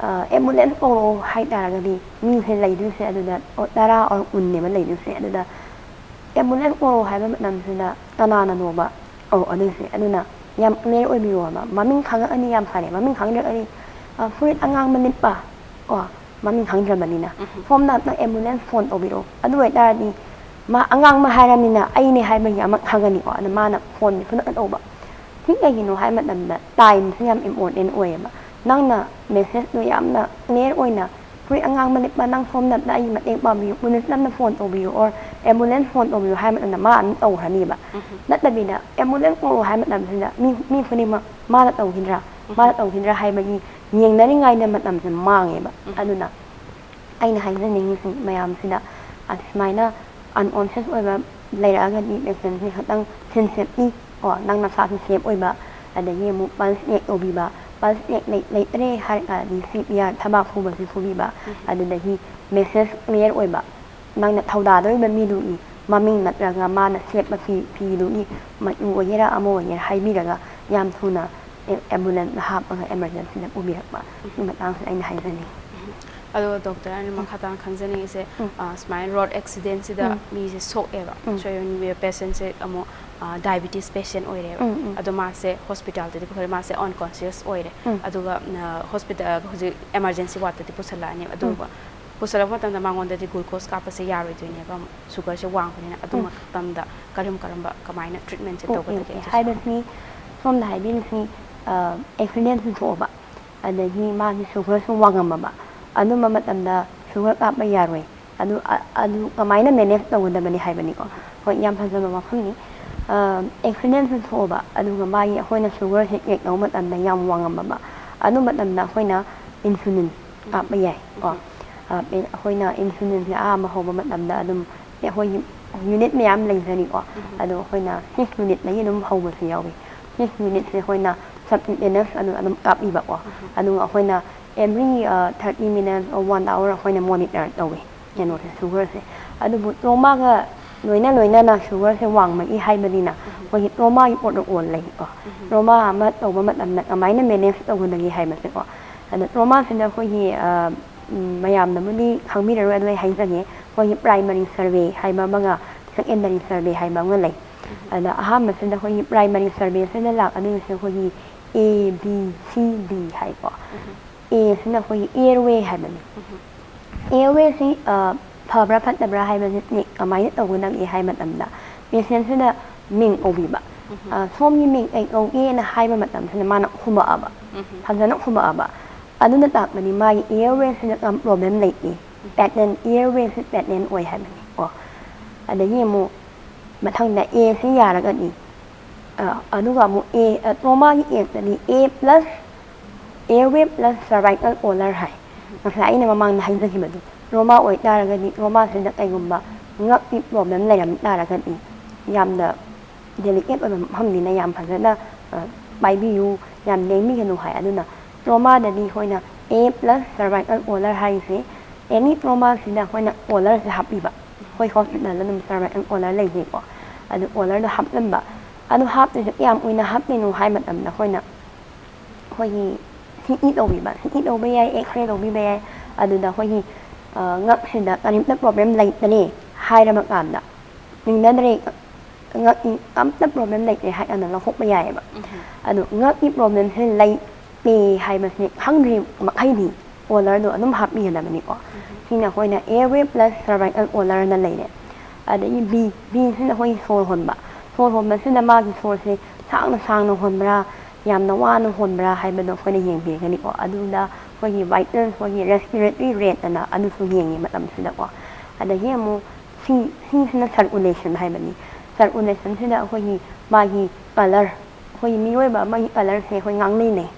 ꯑꯦꯝꯕꯨꯂꯦꯟꯁ ꯀꯧꯔꯛꯑꯣ ꯍꯥꯏꯇꯥꯔꯒꯗꯤ ꯃꯤꯁꯦ ꯂꯩꯗꯣꯏꯁꯦ ꯑꯗꯨꯗ ꯇꯔꯥ ꯑꯣꯔ ꯀꯨꯟꯅꯦꯕ ꯂꯩꯗꯣꯏꯁꯦ꯫ ꯑꯗꯨꯗ ꯑꯦꯝꯕꯨꯂꯦꯟꯁ ꯀꯧꯔꯛꯑꯣ ꯍꯥꯏꯕ ꯃꯇꯝꯁꯤꯗ ꯀꯅꯥꯅꯅꯣꯕ ꯀꯧꯔꯛꯑꯗꯣꯏꯁꯦ? ꯑꯗꯨꯅ ꯌꯥꯝ ꯀ꯭ꯂꯤꯌꯥꯔ ꯑꯣꯏꯕꯤꯌꯣꯕ꯫ ꯃꯃꯤꯡ ꯈꯪꯉꯛꯑꯅꯤ, ꯌꯥꯝ ꯐꯔꯦ꯫ ꯃꯃꯤꯡ ꯈꯪꯗ꯭ꯔꯒꯗꯤ ꯑ, ꯐꯨꯔꯤꯠ ꯑꯉꯥꯡꯕ ꯂꯤꯠꯄ ꯀꯣ, ꯃꯃꯤꯡ ꯈꯪꯗ꯭ꯔꯕꯅꯤꯅ꯫ ꯁꯣꯝ ꯅꯥꯀꯟꯗ ꯑꯦꯝꯕꯨꯂꯦꯟꯁ ꯐꯣꯟ ꯇꯧꯕꯤꯔꯛꯑꯣ꯫ ꯑꯗꯨ ꯑꯣꯏꯇꯥꯔꯗꯤ ꯃꯥ ꯑꯉꯥꯡꯕ ꯍꯥꯏꯔꯃꯤꯅ ꯑꯩꯅꯦ ꯍꯥꯏꯕꯒꯤ ꯑꯃ ꯈꯪꯒꯅꯤꯀꯣ꯫ ꯑꯗ ꯃꯥꯅ ꯐꯣꯟꯁꯦ ꯈꯨꯗꯛꯇ ꯇꯧꯕ꯫ ꯁꯤ ꯀꯩꯒꯤꯅꯣ ꯍꯥꯏꯕ ꯃꯇꯝꯗ ꯇꯥꯏꯝꯁꯦ ꯌꯥꯝ ꯏꯝꯄꯣꯔꯇꯦꯟ ꯑꯣꯏꯌꯦꯕ꯫ ꯅꯪꯅ ꯃꯦꯁꯦꯖꯇꯣ ꯌꯥꯝꯅ ꯀ꯭ꯂꯤꯌꯥꯔ ꯑꯣꯏꯅ, "ꯐꯨꯔꯤꯠ ꯑꯉꯥꯡꯕ ꯂꯤꯠꯄ, ꯅꯪ ꯁꯣꯝ ꯅꯥꯀꯟꯗ ꯑꯩꯒꯤ ꯃꯇꯦꯡ ꯄꯥꯡꯕꯤꯌꯨ, ꯄꯨꯂꯤꯁ ꯑꯃꯅ ꯐꯣꯟ ꯇꯧꯕꯤꯌꯨ, ꯑꯣꯔ ꯑꯦꯝꯕꯨꯂꯦꯟꯁ ꯐꯣꯟ ꯇꯧꯕꯤꯌꯨ" ꯍꯥꯏꯕ ꯃꯇꯝꯗ ꯃꯥ ꯑꯗꯨꯝ ꯇꯧꯈ꯭ꯔꯅꯤꯕ꯫ ꯅꯠꯇꯕꯤꯗ ꯑꯦꯝꯕꯨꯂꯦꯟꯁ ꯀꯧꯔꯛꯑꯣ ꯍꯥꯏꯕ ꯃꯇꯝꯁꯤꯗ ꯃꯤ, ꯃꯤ ꯈꯨꯗꯤꯡꯃꯛ ꯃꯥꯅ ꯇꯧꯈꯤꯗ꯭ꯔꯥ, ꯃꯥꯅ ꯇꯧꯈꯤꯗ꯭ꯔꯥ ꯍꯥꯏꯕꯒꯤ ꯌꯦꯡꯅꯔꯤꯉꯩꯗ ꯃꯇꯝꯁꯦ ꯃꯥꯡꯉꯦꯕ꯫ ꯑꯗꯨꯅ ꯑꯩꯅ ꯍꯥꯏꯖꯅꯤꯡꯉꯤꯁꯤ ꯃꯌꯥꯝꯁꯤꯗ, ꯑꯁꯨꯃꯥꯏꯅ ꯑꯟꯀꯣꯟꯁꯤꯌꯁ ꯑꯣꯏꯕ ꯂꯩꯔꯛꯑꯒꯗꯤ ꯄꯦꯁꯦꯟꯁꯦ ꯈꯤꯇꯪ ꯁꯦꯟꯁꯤꯇꯤꯞꯂꯤ ꯀꯣ, ꯅꯪ ꯅꯁꯥꯁꯨ ꯁꯦꯐ ꯑꯣꯏꯕ, ꯑꯗꯒꯤ ꯑꯃꯨꯛ ꯄꯜꯁ ꯆꯦꯛ ꯇꯧꯕꯤꯕ, ꯄꯜꯁ ꯆꯦꯛ ꯂꯩ- ꯂꯩꯇ꯭ꯔꯦ ꯍꯥꯏꯔꯒꯗꯤ ꯁꯤ ꯄꯤ ꯑꯥꯔ ꯊꯕꯥꯛ ꯁꯨꯕꯁꯨ ꯁꯨꯕꯤꯕ, ꯑꯗꯨꯗꯒꯤ ꯃꯦꯁꯦꯖ ꯀ꯭ꯂꯤꯌꯥꯔ ꯑꯣꯏꯕ, ꯅꯪꯅ ꯊꯧꯗꯥꯗꯧꯔꯤꯕ ꯃꯤꯗꯨꯒꯤ ꯃꯃꯤꯡ ꯅꯠꯇ꯭ꯔꯒ ꯃꯥꯅ ꯁꯦꯠꯄ ꯐꯤ, ꯐꯤꯗꯨꯒꯤ ꯃꯆꯨ ꯑꯣꯏꯒꯦꯔꯥ ꯑꯃ ꯑꯣꯏꯒꯦꯔꯥ ꯍꯥꯏꯕꯤꯔꯒ ꯌꯥꯝ ꯊꯨꯅ ꯑꯦ-, ꯑꯦꯝꯕꯨꯂꯦꯟꯁꯇ ꯍꯥꯞꯄꯒ ꯑꯦꯃꯔꯖꯦꯟꯁꯤꯗ ꯄꯨꯕꯤꯔꯛꯄ꯫ ꯁꯤ ꯃꯇꯥꯡꯁꯤꯗ ꯑꯩꯅ ꯍꯥꯏꯖꯅꯤꯡꯉꯤ꯫ ꯑꯗꯨꯒ ꯗꯣꯛꯇꯔ, ꯑꯩꯅ ꯃꯈꯥ ꯇꯥꯅ ꯈꯪꯖꯅꯤꯡꯉꯤꯁꯦ, ꯑ, ꯁꯨꯃꯥꯏꯅ ꯔꯣꯗ ꯑꯦꯛꯁꯤꯗꯦꯟꯁꯤꯗ ꯃꯤꯁꯦ ꯁꯣꯛꯑꯦꯕ, ꯁꯣꯏꯕ ꯄꯦꯁꯦꯟꯁꯦ ꯑꯃꯨꯛ ꯗꯥꯏꯕꯤꯇꯤꯁ ꯄꯦꯁꯦꯟ ꯑꯣꯏꯔꯦꯕ꯫ ꯎꯝ, ꯎꯝ꯫ ꯑꯗꯣ ꯃꯥꯁꯦ ꯍꯣꯁꯄꯤꯇꯥꯜꯗꯗꯤ ꯄꯨꯈꯠꯂꯦ, ꯃꯥꯁꯦ ꯑꯟꯀꯣꯟꯁꯤꯌꯁ ꯑꯣꯏꯔꯦ꯫ ꯎꯝ꯫ ꯑꯗꯨꯒ ꯍꯣꯁꯄꯤꯇꯥꯜ ꯍꯧꯖꯤꯛ ꯏꯃꯥꯔꯖꯦꯟꯁꯤ ꯋꯥꯔꯗꯇꯗꯤ ꯄꯨꯁꯜꯂꯛꯑꯅꯦꯕ꯫ ꯑꯗꯨꯒ ꯄꯨꯁꯜꯂꯛꯄ ꯃꯇꯝꯗ ꯃꯉꯣꯟꯗꯗꯤ ꯒ꯭ꯂꯨꯀꯣꯁ ꯀꯥꯞꯄꯁꯦ ꯌꯥꯔꯣꯏꯗꯣꯏꯅꯦꯕ, ꯑꯃꯨꯛ ꯁꯨꯒꯔꯁꯦ ꯋꯥꯡꯕꯅꯤꯅ꯫ ꯑꯗꯨ ꯎꯝ꯫ ꯃꯇꯝꯗ ꯀꯔꯝ ꯀꯔꯝꯕ ꯀꯃꯥꯏꯅ ꯇ꯭ꯔꯤꯠꯃꯦꯟꯁꯦ ꯑꯣꯀꯦ, ꯇꯧꯒꯗꯒꯦ? ꯑꯣꯀꯦ꯫ ꯑꯗꯨꯁꯨ ꯍꯥꯏꯕꯁꯤ ꯁꯣꯝꯗ ꯍꯥꯏꯕꯤꯔꯤꯁꯤ, ꯑ, ꯑꯦꯛꯁꯤꯗꯦꯟꯁꯨ ꯊꯣꯛꯑꯕ, ꯑꯗꯒꯤ ꯃꯥꯒꯤ ꯁꯨꯒꯔꯁꯨ ꯋꯥꯡꯉꯝꯃꯕ, ꯑꯗꯨꯝꯕ ꯃꯇꯝꯗ ꯁꯨꯒꯔ ꯀꯥꯞꯄ ꯌꯥꯔꯣꯏ꯫ ꯑꯗꯨ, ꯑ-, ꯑꯗꯨ ꯀꯃꯥꯏꯅ ꯃꯦꯅꯦꯖ ꯇꯧꯒꯗꯕꯅꯤ ꯍꯥꯏꯕꯅꯤꯀꯣ꯫ ꯍꯣꯏ, ꯌꯥꯝ ꯐꯖꯕ ꯋꯥꯐꯝꯅꯤ꯫ ꯑ, ꯑꯦꯛꯁꯤꯗꯦꯟꯁꯨ ꯊꯣꯛꯑꯕ, ꯑꯗꯨꯒ ꯃꯥꯒꯤ ꯑꯩꯈꯣꯏꯅ ꯁꯨꯒꯔꯁꯦ ꯆꯦꯛ ꯇꯧꯕ ꯃꯇꯝꯗ ꯌꯥꯝ ꯋꯥꯡꯉꯝꯃꯕ, ꯑꯗꯨ ꯃꯇꯝꯗ ꯑꯩꯈꯣꯏꯅ ꯏꯟꯁꯨꯂꯤꯟ ꯀꯥꯞꯄ ꯌꯥꯏ ꯀꯣ꯫ ꯑ, ꯑꯩꯈꯣꯏꯅ ꯏꯟꯁꯨꯂꯤꯟꯁꯦ ꯑꯍꯥꯟꯕ ꯍꯧꯕ ꯃꯇꯝꯗ ꯑꯗꯨꯝ ꯑꯩꯈꯣꯏꯒꯤ ꯌꯨꯅꯤꯠ ꯃꯌꯥꯝ ꯂꯩꯖꯔꯤꯀꯣ꯫ ꯑꯗꯣ ꯑꯩꯈꯣꯏꯅ ꯁꯤꯛꯁ ꯌꯨꯅꯤꯠꯇꯒꯤ ꯑꯗꯨꯝ ꯍꯧꯕꯁꯨ ꯌꯥꯎꯏ꯫ ꯁꯤꯛꯁ ꯌꯨꯅꯤꯠꯁꯦ ꯑꯩꯈꯣꯏꯅ ꯁꯕꯀ꯭ꯌꯨꯇꯦꯅꯁ ꯑꯗꯨꯝ, ꯑꯗꯨꯝ ꯀꯥꯞꯄꯤꯕꯀꯣ꯫ ꯑꯗꯨꯒ ꯑꯩꯈꯣꯏꯅ every, ꯑ, thirty minutes or one hour ꯑꯩꯈꯣꯏꯅ ꯃꯣꯅꯤꯇꯔ ꯇꯧꯏ ꯀꯩꯅꯣꯁꯦ, ꯁꯨꯒꯔꯁꯦ꯫ ꯑꯗꯨꯕꯨ ꯇ꯭ꯔꯣꯃꯥꯒ ꯂꯣꯏꯅ ꯂꯣꯏꯅꯅ ꯁꯨꯒꯔꯁꯦ ꯋꯥꯡꯕꯒꯤ ꯍꯥꯏꯕꯅꯤꯅ ꯑꯩꯈꯣꯏꯒꯤ ꯇ꯭ꯔꯣꯃꯥꯒꯤ ꯄ꯭ꯔꯣꯇꯣꯀꯣꯜ ꯂꯩꯀꯣ꯫ ꯇ꯭ꯔꯣꯃꯥ ꯑꯃ ꯇꯧꯕ ꯃꯇꯝꯗ ꯀꯃꯥꯏꯅ ꯃꯦꯅꯦꯖ ꯇꯧꯒꯗꯒꯦ ꯍꯥꯏꯕꯁꯦꯀꯣ꯫ ꯑꯗꯣ ꯇ꯭ꯔꯣꯃꯥꯁꯤꯗ ꯑꯩꯈꯣꯏꯒꯤ, ꯑ, ꯎꯝ, ꯃꯌꯥꯝꯅꯕꯨꯗꯤ ꯈꯪꯕꯤꯔꯔꯣꯏ, ꯑꯗꯣ ꯑꯩ ꯍꯥꯏꯖꯒꯦ꯫ ꯑꯩꯈꯣꯏꯒꯤ ꯄ꯭ꯔꯥꯏꯃꯔꯤ ꯁꯔꯚꯦ ꯍꯥꯏꯕ ꯑꯃꯒ ꯁꯦꯀꯦꯟꯗꯔꯤ ꯁꯔꯚꯦ ꯍꯥꯏꯕ ꯑꯃꯒ ꯂꯩ꯫ ꯑꯗ ꯑꯍꯥꯟꯕꯁꯤꯗ ꯑꯩꯈꯣꯏꯒꯤ ꯄ꯭ꯔꯥꯏꯃꯔꯤ ꯁꯔꯚꯦꯁꯤꯗ ꯂꯥꯛꯀꯗꯣꯏꯁꯦ ꯑꯩꯈꯣꯏꯒꯤ A, B, C, D ꯍꯥꯏꯀꯣ꯫ ꯑꯦꯁꯤꯅ ꯑꯩꯈꯣꯏꯒꯤ ꯑꯦꯌꯔꯋꯦ ꯍꯥꯏꯕꯅꯤ꯫ ꯑꯦꯌꯔꯋꯦꯁꯤ, ꯑ, ꯐꯕ꯭ꯔꯥ ꯐꯠꯇꯕ꯭ꯔꯥ ꯍꯥꯏꯕꯁꯤ ꯆꯦꯛ ꯀꯃꯥꯏꯅ ꯇꯧꯒꯗꯒꯦ ꯍꯥꯏ ꯃꯇꯝꯗ, ꯄꯦꯁꯦꯟꯁꯤꯗ ꯃꯤꯡ ꯀꯧꯕꯤꯕ꯫ ꯑ, "ꯁꯣꯝꯒꯤ ꯃꯤꯡ ꯀꯩ ꯀꯧꯒꯦꯅ?" ꯍꯥꯏꯕ ꯃꯇꯝꯁꯤꯗ ꯃꯥꯅ ꯈꯨꯝꯃꯛꯑꯕ, ꯐꯖꯅ ꯈꯨꯝꯃꯛꯑꯕ, ꯑꯗꯨꯅ ꯇꯥꯛꯄꯗꯤ ꯃꯥꯒꯤ ꯑꯦꯌꯔꯋꯦꯁꯤꯗ ꯄ꯭ꯔꯣꯕ꯭ꯂꯦꯝ ꯂꯩꯇꯦ, ꯄꯦꯇꯦꯟ, ꯑꯦꯌꯔꯋꯦꯁꯤ ꯄꯦꯇꯦꯟ ꯑꯣꯏ ꯍꯥꯏꯕꯅꯤ ꯀꯣ꯫ ꯑꯗꯒꯤ ꯑꯃꯨꯛ ꯃꯊꯪꯗ ꯑꯦꯁꯤ ꯌꯥꯔꯒꯗꯤ, ꯑ, ꯑꯗꯨꯒ ꯑꯃꯨꯛ ꯑꯦ, ꯑ, ꯇ꯭ꯔꯣꯃꯥꯒꯤ ꯑꯦꯛꯇꯗꯤ A plus airway plus cervical collar ꯍꯥꯏ꯫ ꯉꯁꯥꯏ ꯑꯩꯅ ꯃꯃꯥꯡꯗ ꯍꯥꯏꯖꯈꯤꯕꯗꯣ, ꯇ꯭ꯔꯣꯃꯥ ꯑꯣꯏꯇꯥꯔꯒꯗꯤ, ꯇ꯭ꯔꯣꯃꯥꯁꯤꯗ ꯀꯩꯒꯨꯝꯕ ꯉꯛꯀꯤ ꯄ꯭ꯔꯣꯕ꯭ꯂꯦꯝ ꯂꯩꯔꯝ ꯇꯥꯔꯒꯗꯤ, ꯌꯥꯝꯅ ꯗꯦꯂꯤꯀꯦꯠ ꯑꯣꯏꯕ ꯃꯐꯝꯅꯤꯅ ꯌꯥꯝ ꯐꯖꯅ, ꯑ, ꯄꯥꯏꯕꯤꯌꯨ, ꯌꯥꯝ ꯂꯦꯡꯕꯤꯒꯅꯨ ꯍꯥꯏ꯫ ꯑꯗꯨꯅ ꯇ꯭ꯔꯣꯃꯥꯗꯗꯤ ꯑꯩꯈꯣꯏꯅ A plus cervical collar ꯍꯥꯏꯔꯤꯁꯦ, ꯑꯦꯅꯤ ꯇ꯭ꯔꯣꯃꯥꯁꯤꯗ ꯑꯩꯈꯣꯏꯅ ꯀꯣꯂꯔꯁꯦ ꯍꯥꯞꯄꯤꯕ꯫ ꯑꯩꯈꯣꯏ ꯍꯣꯁꯄꯤꯇꯥꯜꯗ ꯑꯗꯨꯝ ꯁꯔꯚꯥꯏꯀꯜ ꯀꯣꯂꯔ ꯂꯩꯖꯩꯀꯣ꯫ ꯑꯗꯨ ꯀꯣꯂꯔꯗꯣ ꯍꯥꯞꯂꯝꯕ꯫ ꯑꯗꯨ ꯍꯥꯞꯇꯣꯏꯁꯦ ꯀꯌꯥꯝ ꯀꯨꯏꯅ ꯍꯥꯞꯇꯣꯏꯅꯣ ꯍꯥꯏ ꯃꯇꯝꯗ, ꯑꯩꯈꯣꯏꯅ, ꯑꯩꯈꯣꯏꯒꯤ ꯁꯤ ꯇꯤ ꯇꯧꯕꯤꯕ, ꯁꯤ ꯇꯤ ꯇꯧꯕ ꯌꯥꯏ, ꯑꯦꯛꯁꯔꯦ ꯂꯧꯕꯤꯕ ꯌꯥꯏ꯫ ꯑꯗꯨꯗ ꯑꯩꯈꯣꯏꯒꯤ, ꯑ, ꯉꯛꯁꯤꯗ ꯀꯔꯤꯝꯇ ꯄ꯭ꯔꯣꯕ꯭ꯂꯦꯝ ꯂꯩꯇꯔꯦ ꯍꯥꯏꯔꯕ ꯀꯥꯟꯗ, ꯅꯤꯡꯅꯗ꯭ꯔꯦ, ꯉꯛꯏ ꯑꯝꯇ problem ꯂꯩꯇ꯭ꯔꯦ ꯍꯥꯏ ꯀꯥꯟꯗ ꯂꯧꯊꯣꯛꯄ ꯌꯥꯏꯑꯕ꯫ ꯑꯗꯣ ꯉꯛꯏ problemꯁꯦ ꯂꯩꯇꯦ ꯍꯥꯏꯕꯁꯦ ꯈꯪꯗ꯭ꯔꯤ ꯃꯈꯩꯗꯤ collarꯗꯣ ꯑꯗꯨꯝ ꯍꯥꯞꯄꯤꯒꯗꯕꯅꯤꯀꯣ꯫ ꯁꯤꯅ ꯑꯩꯈꯣꯏꯅ airway plus cervical collarꯅ ꯂꯩꯔꯦ꯫ ꯑꯗꯒꯤ B, Bꯁꯤꯅ ꯑꯩꯈꯣꯏꯒꯤ ꯁꯣꯔ ꯍꯣꯟꯕ꯫ ꯁꯣꯔ ꯍꯣꯟꯕꯁꯤꯅ ꯃꯥꯒꯤ ꯁꯣꯔꯁꯦ ꯁꯥꯡꯅ ꯁꯥꯡꯅ ꯍꯣꯟꯕ꯭ꯔꯥ, ꯌꯥꯝꯅ ꯋꯥꯅ ꯍꯣꯟꯕ꯭ꯔꯥ ꯍꯥꯏꯕꯗꯣ ꯑꯩꯈꯣꯏꯅ ꯌꯦꯡꯕꯤꯒꯅꯤꯀꯣ꯫ ꯑꯗꯨꯗ ꯑꯩꯈꯣꯏꯒꯤ vital, ꯑꯩꯈꯣꯏꯒꯤ respiratory rateꯑꯅ ꯑꯗꯨꯁꯨ ꯌꯦꯡꯉꯤ ꯃꯇꯝꯁꯤꯗꯀꯣ꯫ ꯑꯗꯒꯤ ꯑꯃꯨꯛ ꯁꯤ, ꯁꯤꯁꯤꯅ circulation ꯍꯥꯏꯕꯅꯤ꯫ Circulationꯁꯤꯗ ꯑꯩꯈꯣꯏꯒꯤ ꯃꯥꯒꯤ color, ꯑꯩꯈꯣꯏꯒꯤ ꯃꯤꯑꯣꯏꯕ ꯑꯃꯒꯤ colorꯁꯦ ꯑꯩꯈꯣꯏ ꯉꯥꯡꯅꯩꯅꯩ꯫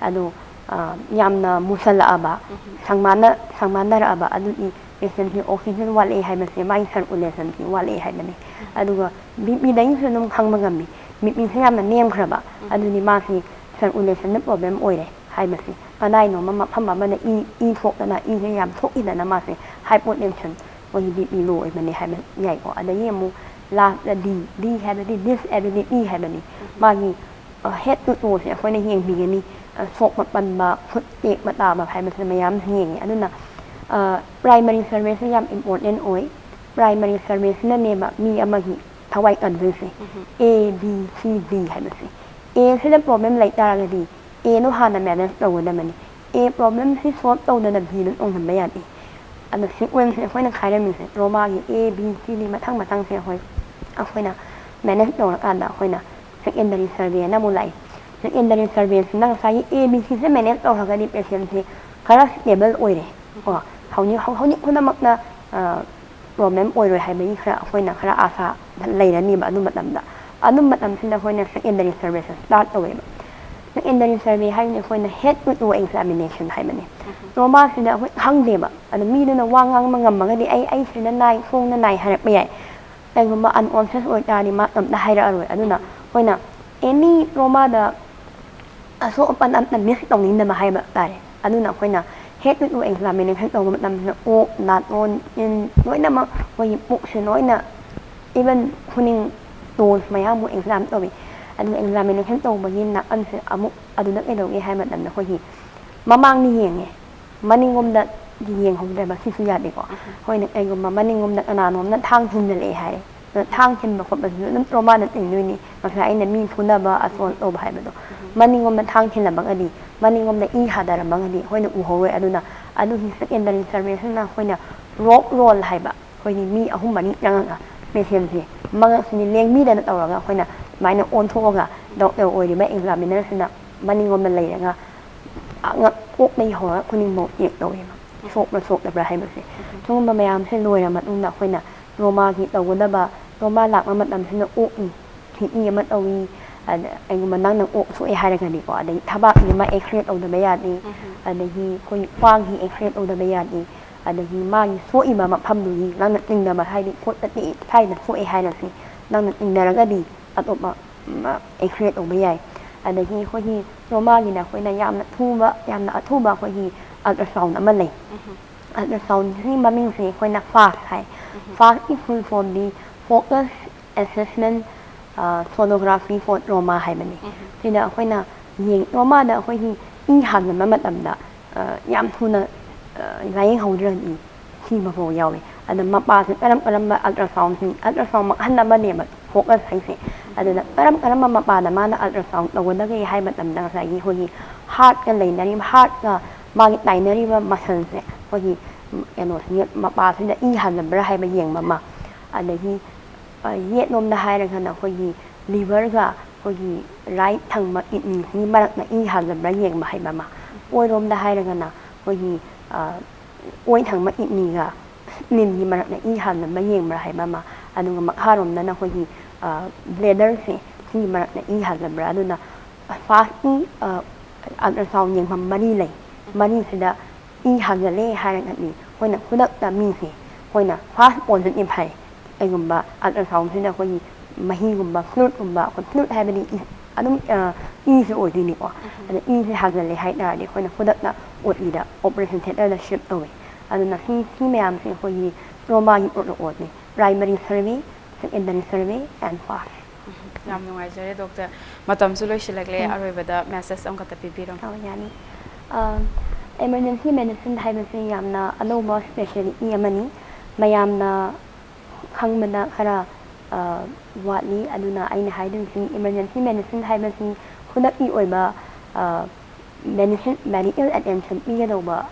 ꯑꯗꯣ, ꯑ, ꯌꯥꯝꯅ ꯃꯨꯁꯜꯂꯛꯑꯕ, ꯁꯪꯃꯥꯟꯅ-, ꯁꯪꯃꯥꯟꯅꯔꯛꯑꯕ ꯑꯗꯨꯗꯤ patientꯁꯤ oxygen ꯋꯥꯠꯂꯛꯑꯦ ꯍꯥꯏꯕꯁꯦ, ꯃꯥꯒꯤ circulationꯁꯤ ꯋꯥꯠꯂꯛꯑꯦ ꯍꯥꯏꯕꯅꯤ꯫ ꯑꯗꯨꯒ BPꯗꯒꯤꯁꯨ ꯑꯗꯨꯝ ꯈꯪꯕ ꯉꯝꯃꯤ꯫ BPꯁꯦ ꯌꯥꯝꯅ ꯅꯦꯝꯈ꯭ꯔꯕ, ꯑꯗꯨꯗꯤ ꯃꯥꯁꯤ circulationꯗ problem ꯑꯣꯏꯔꯦ ꯍꯥꯏꯕꯁꯤ꯫ ꯀꯗꯥꯏꯅꯣꯃ ꯃꯐꯝ ꯑꯃꯗ ꯏ, ꯏ ꯊꯣꯛꯇꯅ, ꯏꯁꯦ ꯌꯥꯝ ꯊꯣꯛꯈꯤꯗꯅ ꯃꯥꯁꯦ hypotension, ꯑꯩꯈꯣꯏꯒꯤ BP low ꯑꯣꯏꯕꯅꯦ ꯍꯥꯏꯕ ꯌꯥꯏꯀꯣ꯫ ꯑꯗꯒꯤ ꯑꯃꯨꯛ lastꯇ D, D ꯍꯥꯏꯕꯗꯤ disability ꯍꯥꯏꯕꯅꯤ꯫ ꯃꯥꯒꯤ, ꯑ, head to toeꯁꯦ ꯑꯩꯈꯣꯏꯅ ꯌꯦꯡꯕꯤꯒꯅꯤ꯫ ꯑ, ꯁꯣꯛꯄ ꯄꯟꯕ, ꯈꯨꯠ ꯇꯦꯛꯄ ꯇꯥꯕ ꯍꯥꯏꯕꯁꯤꯅ ꯃꯌꯥꯝ ꯌꯦꯡꯉꯤ꯫ ꯑꯗꯨꯅ, ꯑ, primary surveyꯁꯦ ꯌꯥꯝ important ꯑꯣꯏ꯫ Primary surveyꯁꯤꯅꯅꯦꯕ ꯃꯤ ꯑꯃꯒꯤ ꯊꯋꯥꯏ ꯀꯟꯗꯣꯏꯁꯦ꯫ A, B, C, D ꯍꯥꯏꯕꯁꯦ꯫ Aꯁꯤꯗ problem ꯂꯩ ꯇꯥꯔꯒꯗꯤ Aꯗꯣ ꯍꯥꯟꯅ manage ꯇꯧꯒꯗꯕꯅꯤ꯫ A problemꯁꯤ solve ꯇꯧꯗꯅ Bꯗ ꯆꯣꯡꯍꯟꯕ ꯌꯥꯗꯦ꯫ ꯑꯗꯣ sequenceꯁꯦ ꯑꯩꯈꯣꯏꯅ ꯈꯥꯏꯔꯝꯃꯤꯁꯦ, traumaꯒꯤ A, B, C, D ꯃꯊꯪ ꯃꯊꯪꯁꯦ ꯑꯩꯈꯣꯏ, ꯑꯩꯈꯣꯏꯅ manage ꯇꯧꯔꯀꯥꯟꯗ ꯑꯩꯈꯣꯏꯅ secondary surveyꯅ ꯑꯃꯨꯛ ꯂꯥꯛꯏ꯫ Secondary surveyꯁꯤꯅ ꯉꯁꯥꯏꯒꯤ A, B, Cꯁꯦ manage ꯇꯧꯔꯒꯗꯤ patientꯁꯦ ꯈꯔ stable ꯑꯣꯏꯔꯦ ꯀꯣ꯫ ꯍꯧꯖꯤꯛ, ꯍꯧ-, ꯍꯧꯖꯤꯛ ꯈꯨꯗꯝꯃꯛꯅ, ꯑ, problem ꯑꯣꯏꯔꯣꯏ ꯍꯥꯏꯕꯒꯤ ꯈꯔ ꯑꯩꯈꯣꯏꯅ ꯈꯔ ꯑꯥꯁꯥ ꯂꯩꯔꯅꯤꯕ ꯑꯗꯨ ꯃꯇꯝꯗ꯫ ꯑꯗꯨ ꯃꯇꯝꯁꯤꯗ ꯑꯩꯈꯣꯏꯅ secondary surveyꯁꯦ start ꯇꯧꯋꯦꯕ꯫ Secondary survey ꯍꯥꯏꯁꯦ ꯑꯩꯈꯣꯏꯅ head to toe examination ꯍꯥꯏꯕꯅꯦ꯫ Traumaꯁꯤꯗ ꯑꯩꯈꯣꯏ ꯈꯪꯗꯦꯕ꯫ ꯑꯗꯣ ꯃꯤꯗꯨꯅ ꯋꯥ ꯉꯥꯡꯕ ꯉꯝꯃꯒꯗꯤ "ꯑꯩ, ꯑꯩ ꯁꯤꯗ ꯅꯥꯏ, ꯈꯣꯡꯗ ꯅꯥꯏ" ꯍꯥꯏꯔꯛꯄ ꯌꯥꯏ꯫ ꯀꯩꯒꯨꯝꯕ unconscious ꯑꯣꯏꯇꯥꯔꯗꯤ ꯃꯥ ꯀꯩꯝꯇ ꯍꯥꯏꯔꯛꯑꯔꯣꯏ꯫ ꯑꯗꯨꯅ ꯑꯩꯈꯣꯏꯅ any traumaꯗ ꯑꯁꯣꯛ ꯑꯄꯟ ꯑꯝꯇ miss ꯇꯧꯅꯤꯡꯗꯕ ꯍꯥꯏꯕ ꯇꯥꯔꯦ꯫ ꯑꯗꯨꯅ ꯑꯩꯈꯣꯏꯅ head to toe examination ꯇꯧꯕ ꯃꯇꯝꯁꯤꯗ ꯀꯣꯛ, ꯅꯥꯇꯣꯟ, ꯆꯤꯟ ꯂꯣꯏꯅꯃꯛ ꯑꯩꯈꯣꯏꯒꯤ ꯄꯨꯛꯁꯦ ꯂꯣꯏꯅ, even ꯈꯨꯅꯤꯡ, toes ꯃꯌꯥꯝꯕꯨ exam ꯇꯧꯏ꯫ ꯑꯗꯨꯒ examination ꯇꯧꯕꯒꯤ ꯅꯥꯀꯟꯁꯦ ꯑꯃꯨꯛ ꯑꯗꯨꯗ ꯀꯩꯗꯧꯒꯦ ꯍꯥꯏꯕ ꯃꯇꯝꯗ ꯑꯩꯈꯣꯏꯒꯤ ꯃꯃꯥꯡꯗ ꯌꯦꯡꯉꯦ, ꯃꯅꯤꯡꯂꯣꯝꯗ ꯌꯦꯡꯍꯧꯗ꯭ꯔꯦꯕ, ꯁꯤꯁꯨ ꯌꯥꯗꯦꯀꯣ꯫ ꯑꯩꯈꯣꯏꯅ ꯀꯩꯒꯨꯝꯕ ꯃꯅꯤꯡꯂꯣꯝꯗ ꯀꯅꯥꯅꯣꯝꯅ ꯊꯥꯡ ꯊꯤꯟꯖꯜꯂꯛꯑꯦ ꯍꯥꯏꯔꯦ, ꯊꯥꯡ ꯊꯤꯟꯕ ꯈꯣꯠꯄꯁꯤꯁꯨ ꯑꯗꯨꯝ ꯇ꯭ꯔꯣꯃꯥꯅ ꯆꯤꯡꯗꯣꯏꯅꯤ꯫ ꯉꯁꯥꯏ ꯑꯩꯅ ꯃꯤ ꯐꯨꯅꯕ, ꯑꯁꯣꯜ ꯇꯧꯕ ꯍꯥꯏꯕꯗꯣ, ꯃꯅꯤꯡꯂꯣꯝꯗ ꯊꯥꯡ ꯊꯤꯜꯂꯝꯃꯒꯗꯤ, ꯃꯅꯤꯡꯂꯣꯝꯗ ꯏ ꯍꯥꯗꯔꯝꯃꯒꯗꯤ ꯑꯩꯈꯣꯏꯅ ꯎꯍꯧꯔꯣꯏ꯫ ꯑꯗꯨꯅ ꯑꯗꯨꯒꯤ ꯁꯦꯀꯦꯟꯗꯔꯤ ꯁꯔꯚꯤꯁꯁꯤꯅ ꯑꯩꯈꯣꯏꯅ ꯔꯣꯛ ꯔꯣꯜ ꯍꯥꯏꯕ, ꯑꯩꯈꯣꯏꯒꯤ ꯃꯤ ꯑꯍꯨꯝ ꯃꯔꯤ ꯆꯪꯉꯒ ꯃꯦꯁꯦꯟꯁꯦ ꯃꯉꯛꯁꯤꯅꯤ ꯂꯦꯡꯕꯤꯗꯅ ꯇꯧꯔꯒ ꯑꯩꯈꯣꯏꯅ ꯑꯗꯨꯃꯥꯏꯅ ꯑꯣꯟꯊꯣꯛꯑꯒ ꯗꯣꯛꯇꯔ ꯑꯣꯏꯔꯤꯕ ꯑꯦꯛꯖꯥꯃꯤꯅꯔꯁꯤꯅ ꯃꯅꯤꯡꯂꯣꯝꯗ ꯂꯩꯔꯒ ꯉꯛ ꯀꯣꯛꯇꯒꯤ ꯍꯧꯔꯒ ꯈꯨꯅꯤꯡꯐꯥꯎ ꯆꯦꯛ ꯇꯧꯋꯦꯕ, ꯁꯣꯛꯄ꯭ꯔꯥ ꯁꯣꯛꯇꯕ꯭ꯔꯥ ꯍꯥꯏꯕꯁꯦ꯫ ꯁꯤꯒꯨꯝꯕ ꯃꯌꯥꯝꯁꯦ ꯂꯣꯏꯔ ꯃꯇꯨꯡꯗ ꯑꯩꯈꯣꯏꯅ ꯇ꯭ꯔꯣꯃꯥꯒꯤ ꯇꯧꯒꯗꯕ, ꯇ꯭ꯔꯣꯃꯥ ꯂꯥꯛꯄ ꯃꯇꯝꯁꯤꯗ ꯑꯣꯛꯏ, ꯈꯤꯛꯏ ꯑꯃ ꯇꯧꯏ, ꯑꯗ ꯀꯩꯒꯨꯝꯕ ꯅꯪꯅ ꯑꯣꯛ ꯁꯣꯛꯑꯦ ꯍꯥꯏꯔꯒꯗꯤꯀꯣ, ꯑꯗꯒꯤ ꯊꯕꯥꯛꯀꯤ ꯑꯃ ꯑꯦꯛꯁꯔꯦ ꯇꯧꯗꯕ ꯌꯥꯗꯦ, ꯑꯗꯒꯤ ꯑꯩꯈꯣꯏ ꯈ꯭ꯋꯥꯡꯒꯤ ꯑꯦꯛꯁꯔꯦ ꯇꯧꯗꯕ ꯌꯥꯗꯦ, ꯑꯗꯒꯤ ꯃꯥꯒꯤ ꯁꯣꯛꯏꯕ ꯃꯐꯝꯗꯨꯒꯤ ꯅꯪꯅ ꯆꯤꯡꯅꯕ, ꯍꯥꯏꯗꯤ ꯈꯨꯠꯇ ꯇꯦꯛ ꯁ꯭ꯋꯥꯏꯗ ꯁꯣꯛꯑꯦ ꯍꯥꯏꯔꯁꯨ ꯅꯪꯅ ꯆꯤꯡꯅꯔꯒꯗꯤ ꯑꯇꯣꯞꯄ ꯑꯦꯛꯁꯔꯦ ꯇꯧꯕ ꯌꯥꯏ꯫ ꯑꯗꯒꯤ ꯑꯩꯈꯣꯏꯒꯤ ꯇ꯭ꯔꯣꯃꯥꯒꯤꯅ ꯑꯩꯈꯣꯏꯅ ꯌꯥꯝꯅ ꯊꯨꯕ, ꯌꯥꯝꯅ ꯑꯊꯨꯕ ꯑꯩꯈꯣꯏꯒꯤ ꯑꯜꯇ꯭ꯔꯥꯁꯥꯎꯟ ꯑꯃ ꯂꯩ꯫ ꯑꯜꯇ꯭ꯔꯥꯁꯥꯎꯟꯒꯤ ꯃꯃꯤꯡꯁꯦ ꯑꯩꯈꯣꯏꯅ ꯐꯥꯁ ꯍꯥꯏ꯫ ꯐꯥꯁꯀꯤ ꯐꯨꯜ ꯐꯣꯝꯗꯤ focus assessment sonography four trauma ꯍꯥꯏꯕꯅꯤ꯫ ꯁꯤꯗ ꯑꯩꯈꯣꯏꯅ ꯌꯦꯡ ꯇ꯭ꯔꯣꯃꯥꯗ ꯑꯩꯈꯣꯏꯒꯤ ꯏ ꯍꯥꯡꯖꯟꯕ ꯃꯇꯝꯗ ꯑ, ꯌꯥꯝ ꯊꯨꯅ ꯑ, ꯂꯥꯏꯌꯦꯡꯍꯧꯗ꯭ꯔꯗꯤ ꯁꯤꯕ ꯐꯥꯎ ꯌꯥꯎꯏ꯫ ꯑꯗ ꯃꯄꯥꯁꯦ ꯀꯔꯝ ꯀꯔꯝꯕ ꯑꯜꯇ꯭ꯔꯥꯁꯥꯎꯟꯁꯤꯡ, ꯑꯜꯇ꯭ꯔꯥꯁꯥꯎꯟ ꯃꯈꯜ ꯑꯃꯅꯦꯕ ꯐꯣꯀꯁ ꯍꯥꯏꯁꯦ꯫ ꯑꯗꯨꯅ ꯀꯔꯝ ꯀꯔꯝꯕ ꯃꯄꯥꯗ ꯃꯥꯅ ꯑꯜꯇ꯭ꯔꯥꯁꯥꯎꯟ ꯇꯧꯒꯗꯒꯦ ꯍꯥꯏꯕ ꯃꯇꯝꯗ ꯉꯁꯥꯏꯒꯤ ꯑꯩꯈꯣꯏꯒꯤ ꯍꯥꯔꯠꯀ ꯂꯩꯅꯔꯤꯕ, ꯍꯥꯔꯠꯀ ꯃꯥꯒꯤ ꯇꯥꯏꯅꯔꯤꯕ ꯃꯁꯜꯁꯦ ꯑꯩꯈꯣꯏꯒꯤ ꯀꯩꯅꯣꯁꯤꯒꯤ ꯃꯄꯥꯁꯤꯗ ꯏ ꯍꯥꯟꯖꯕ꯭ꯔꯥ ꯍꯥꯏꯕ ꯌꯦꯡꯕ ꯑꯃ, ꯑꯗꯒꯤ ꯑ, ꯌꯦꯠꯂꯣꯝꯗ ꯍꯥꯏꯔꯒꯅ ꯑꯩꯈꯣꯏꯒꯤ ꯂꯤꯚꯔꯒ ꯑꯩꯈꯣꯏꯒꯤ ꯔꯥꯏꯠ ꯊꯪꯕ ꯀꯤꯠꯅꯤꯁꯤꯒꯤ ꯃꯔꯛꯇ ꯏ ꯍꯥꯟꯖꯕ꯭ꯔꯥ ꯌꯦꯡꯕ ꯍꯥꯏꯕ ꯑꯃ, ꯑꯣꯏꯔꯣꯝꯗ ꯍꯥꯏꯔꯒꯅ ꯑꯩꯈꯣꯏꯒꯤ ꯑ, ꯑꯣꯏ ꯊꯪꯕ ꯀꯤꯠꯅꯤꯒ ꯁ꯭ꯄ꯭ꯂꯤꯟꯒꯤ ꯃꯔꯛꯇ ꯏ ꯍꯥꯟꯖꯕ꯭ꯔꯥ ꯌꯦꯡꯕ꯭ꯔꯥ ꯍꯥꯏꯕ ꯑꯃ, ꯑꯗꯨꯒ ꯃꯈꯥꯔꯣꯝꯗꯅ ꯑꯩꯈꯣꯏꯒꯤ ꯕ꯭ꯂꯦꯗꯔꯁꯦ ꯁꯤꯒꯤ ꯃꯔꯛꯇ ꯏ ꯍꯥꯟꯖꯕ꯭ꯔꯥ꯫ ꯑꯗꯨꯅ ꯐꯥꯁꯀꯤ ꯑꯜꯇ꯭ꯔꯥꯁꯥꯎꯟ ꯌꯦꯡꯐꯝ ꯃꯔꯤ ꯂꯩ꯫ ꯃꯔꯤꯁꯤꯗ ꯏ ꯍꯥꯟꯖꯜꯂꯦ ꯍꯥꯏꯔꯒꯗꯤ ꯑꯩꯈꯣꯏꯅ ꯈꯨꯗꯛꯇ ꯃꯤꯁꯦ ꯑꯩꯈꯣꯏꯅ ꯐꯥꯁ ꯄꯣꯖꯤꯇꯤꯚ ꯍꯥꯏ꯫ ꯀꯩꯒꯨꯝꯕ ꯑꯜꯇ꯭ꯔꯥꯁꯥꯎꯟꯁꯤꯗ ꯑꯩꯈꯣꯏꯒꯤ ꯃꯍꯤꯒꯨꯝꯕ, ꯐ꯭ꯂꯨꯏꯗꯀꯨꯝꯕ, ꯑꯩꯈꯣꯏ ꯐ꯭ꯂꯨꯏꯗ ꯍꯥꯏꯕꯗꯤ ꯏ-, ꯑꯗꯨꯝ, ꯑ, ꯏꯁꯦ ꯑꯣꯏꯗꯣꯏꯅꯤꯀꯣ꯫ ꯑꯗ ꯏꯁꯦ ꯍꯥꯟꯖꯜꯂꯦ ꯍꯥꯏ ꯇꯥꯔꯗꯤ ꯑꯩꯈꯣꯏꯅ ꯈꯨꯗꯛꯇ ꯑꯣ ꯄꯤ ꯗ, ꯑꯣꯄꯔꯦꯁꯟ ꯊꯤꯌꯦꯇꯔꯗ ꯁꯤꯐ ꯇꯧꯋꯦ꯫ ꯑꯗꯨꯅ ꯁꯤ, ꯁꯤ ꯃꯌꯥꯝꯁꯦ ꯑꯩꯈꯣꯏꯒꯤ ꯇ꯭ꯔꯣꯃꯥꯒꯤ ꯄ꯭ꯔꯣꯇꯣꯀꯣꯜꯅꯤ: primary survey, secondary survey, and FAST. ꯌꯥꯝ ꯅꯨꯡꯉꯥꯏꯖꯔꯦ ꯗꯣꯛꯇꯔ, ꯃꯇꯝꯁꯨ ꯂꯣꯏꯁꯤꯜꯂꯛꯂꯦ꯫ ꯎꯝ꯫ ꯑꯔꯣꯏꯕꯗ ꯃꯦꯁꯦꯖ ꯑꯃꯈꯛꯇ ꯄꯤꯕꯤꯔꯝꯃꯨ꯫ ꯑꯣ, ꯌꯥꯅꯤ꯫ ꯑ, ꯏꯃꯔꯖꯦꯟꯁꯤ ꯃꯦꯗꯤꯁꯤꯟ ꯍꯥꯏꯕꯁꯤ ꯌꯥꯝꯅ ꯑꯅꯧꯕ ꯁ꯭ꯄꯦꯁꯤꯌꯦꯂꯤꯇꯤ ꯑꯃꯅꯤ꯫ ꯃꯌꯥꯝꯅ ꯈꯪꯕꯗ ꯈꯔ ꯑ, ꯋꯥꯠꯂꯤ꯫ ꯑꯗꯨꯅ ꯑꯩꯅ ꯍꯥꯏꯗꯣꯏꯁꯤ, emergency medicine ꯍꯥꯏꯕꯁꯤ ꯈꯨꯗꯛꯀꯤ ꯑꯣꯏꯕ, ꯑ, medicine, medical attention ꯄꯤꯒꯗꯧꯕ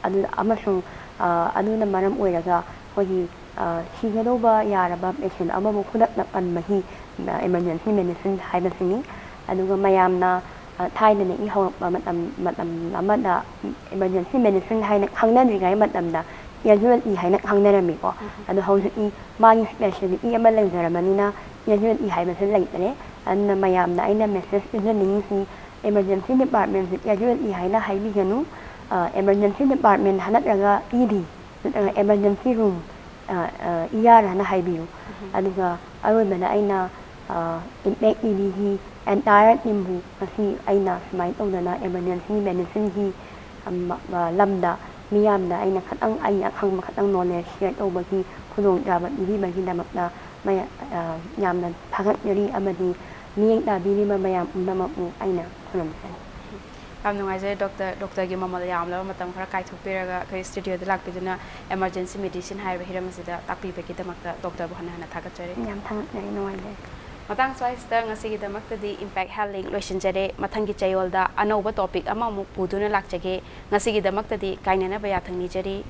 ꯑꯗꯨ ꯑꯃꯁꯨꯡ, ꯑ, ꯑꯗꯨꯅ ꯃꯔꯝ ꯑꯣꯏꯔꯒ ꯑꯩꯈꯣꯏꯒꯤ, ꯑ, ꯁꯤꯒꯗꯧꯕ ꯌꯥꯔꯕ patient ꯑꯃꯕꯨ ꯈꯨꯗꯛꯇ ꯀꯟꯕꯒꯤ, ꯑ, emergency medicine ꯍꯥꯏꯕꯁꯤꯅꯤ꯫ ꯑꯗꯨꯒ ꯃꯌꯥꯝꯅ, ꯑ, ꯊꯥꯏꯅꯗꯒꯤ ꯍꯧꯔꯛꯄ ꯃꯇꯝ, ꯃꯇꯝ ꯑꯃꯗ emergency medicine ꯍꯥꯏꯅ ꯈꯪꯅꯗ꯭ꯔꯤꯉꯩ ꯃꯇꯝꯗ casualty ꯍꯥꯏꯅ ꯈꯪꯅꯔꯝꯃꯤꯀꯣ꯫ ꯑꯗꯣ ꯍꯧꯖꯤꯛꯇꯤ ꯃꯥꯒꯤ specialty ꯑꯃ ꯂꯩꯖꯔꯕꯅꯤꯅ casualty ꯍꯥꯏꯕꯁꯤ ꯂꯩꯇ꯭ꯔꯦ꯫ ꯑꯗꯨꯅ ꯃꯌꯥꯝꯗ ꯑꯩꯅ message ꯄꯤꯖꯅꯤꯡꯉꯤꯁꯤ, emergency departmentꯁꯤ casualty ꯍꯥꯏꯅ ꯍꯥꯏꯕꯤꯒꯅꯨ꯫ ꯑ, emergency department ꯅꯠꯇ꯭ꯔꯒ ED, ꯅꯠꯇ꯭ꯔꯒ emergency room, ꯑ, ꯑ, ER ꯍꯥꯏꯅ ꯍꯥꯏꯕꯤꯌꯨ꯫ ꯑꯗꯨꯒ ꯑꯔꯣꯏꯕꯗ ꯑꯩꯅ, ꯑ, Impact TVꯒꯤ entire teamꯕꯨ ꯉꯁꯤ ꯑꯩꯅ ꯁꯨꯃꯥꯏꯅ ꯇꯧꯗꯅ emergency medicineꯒꯤ, ꯑꯝ, ꯑ, ꯂꯝꯗ ꯃꯤꯌꯥꯝꯗ ꯑꯩꯅ ꯈꯇꯪ, ꯑꯩ ꯑꯈꯪꯕ ꯈꯇꯪ knowledge share ꯇꯧꯕꯒꯤ ꯈꯨꯗꯣꯡꯆꯥꯕ ꯄꯤꯕꯤꯕꯒꯤꯗꯃꯛꯇ ꯃꯌꯥ-, ꯑ, ꯌꯥꯝꯅ ꯊꯥꯒꯠꯆꯔꯤ ꯑꯃꯗꯤ ꯃꯤꯠꯌꯦꯡ ꯇꯥꯕꯤꯔꯤꯕ ꯃꯌꯥꯝ ꯄꯨꯝꯅꯃꯛꯄꯨ ꯑꯩꯅ ꯈꯨꯔꯨꯝꯖꯔꯤ꯫ ꯌꯥꯝ ꯅꯨꯡꯉꯥꯏꯖꯔꯦ ꯗꯣꯛꯇꯔ, ꯗꯣꯛꯇꯔꯒꯤ ꯃꯃꯜ ꯌꯥꯝꯂꯕ ꯃꯇꯝ ꯈꯔ ꯀꯥꯏꯊꯣꯛꯄꯤꯔꯒ ꯑꯩꯈꯣꯏ studioꯗ ꯂꯥꯛꯄꯤꯗꯨꯅ emergency medicine ꯍꯥꯏꯔꯤꯕ ꯍꯤꯔꯝ ꯑꯁꯤꯗ ꯇꯥꯛꯄꯤꯕꯒꯤꯗꯃꯛꯇ ꯗꯣꯛꯇꯔꯕꯨ ꯍꯟꯅ ꯍꯟꯅ ꯊꯥꯒꯠꯆꯔꯤ꯫ ꯌꯥꯝ ꯊꯥꯒꯠꯆꯔꯤ, ꯅꯨꯡꯉꯥꯏꯖꯔꯦ꯫ ꯃꯇꯥꯡ ꯁ꯭ꯋꯥꯏꯁꯤꯗ ꯉꯁꯤꯒꯤꯗꯃꯛꯇꯗꯤ Impact Health Link ꯂꯣꯏꯁꯤꯟꯖꯔꯦ꯫ ꯃꯊꯪꯒꯤ ꯆꯌꯣꯜꯗ ꯑꯅꯧꯕ topic ꯑꯃꯃꯨꯛ ꯄꯨꯗꯨꯅ ꯂꯥꯛꯆꯒꯦ꯫ ꯉꯁꯤꯒꯤꯗꯃꯛꯇꯗꯤ ꯀꯥꯏꯅꯅꯕ ꯌꯥꯊꯪ ꯅꯤꯖꯔꯤ꯫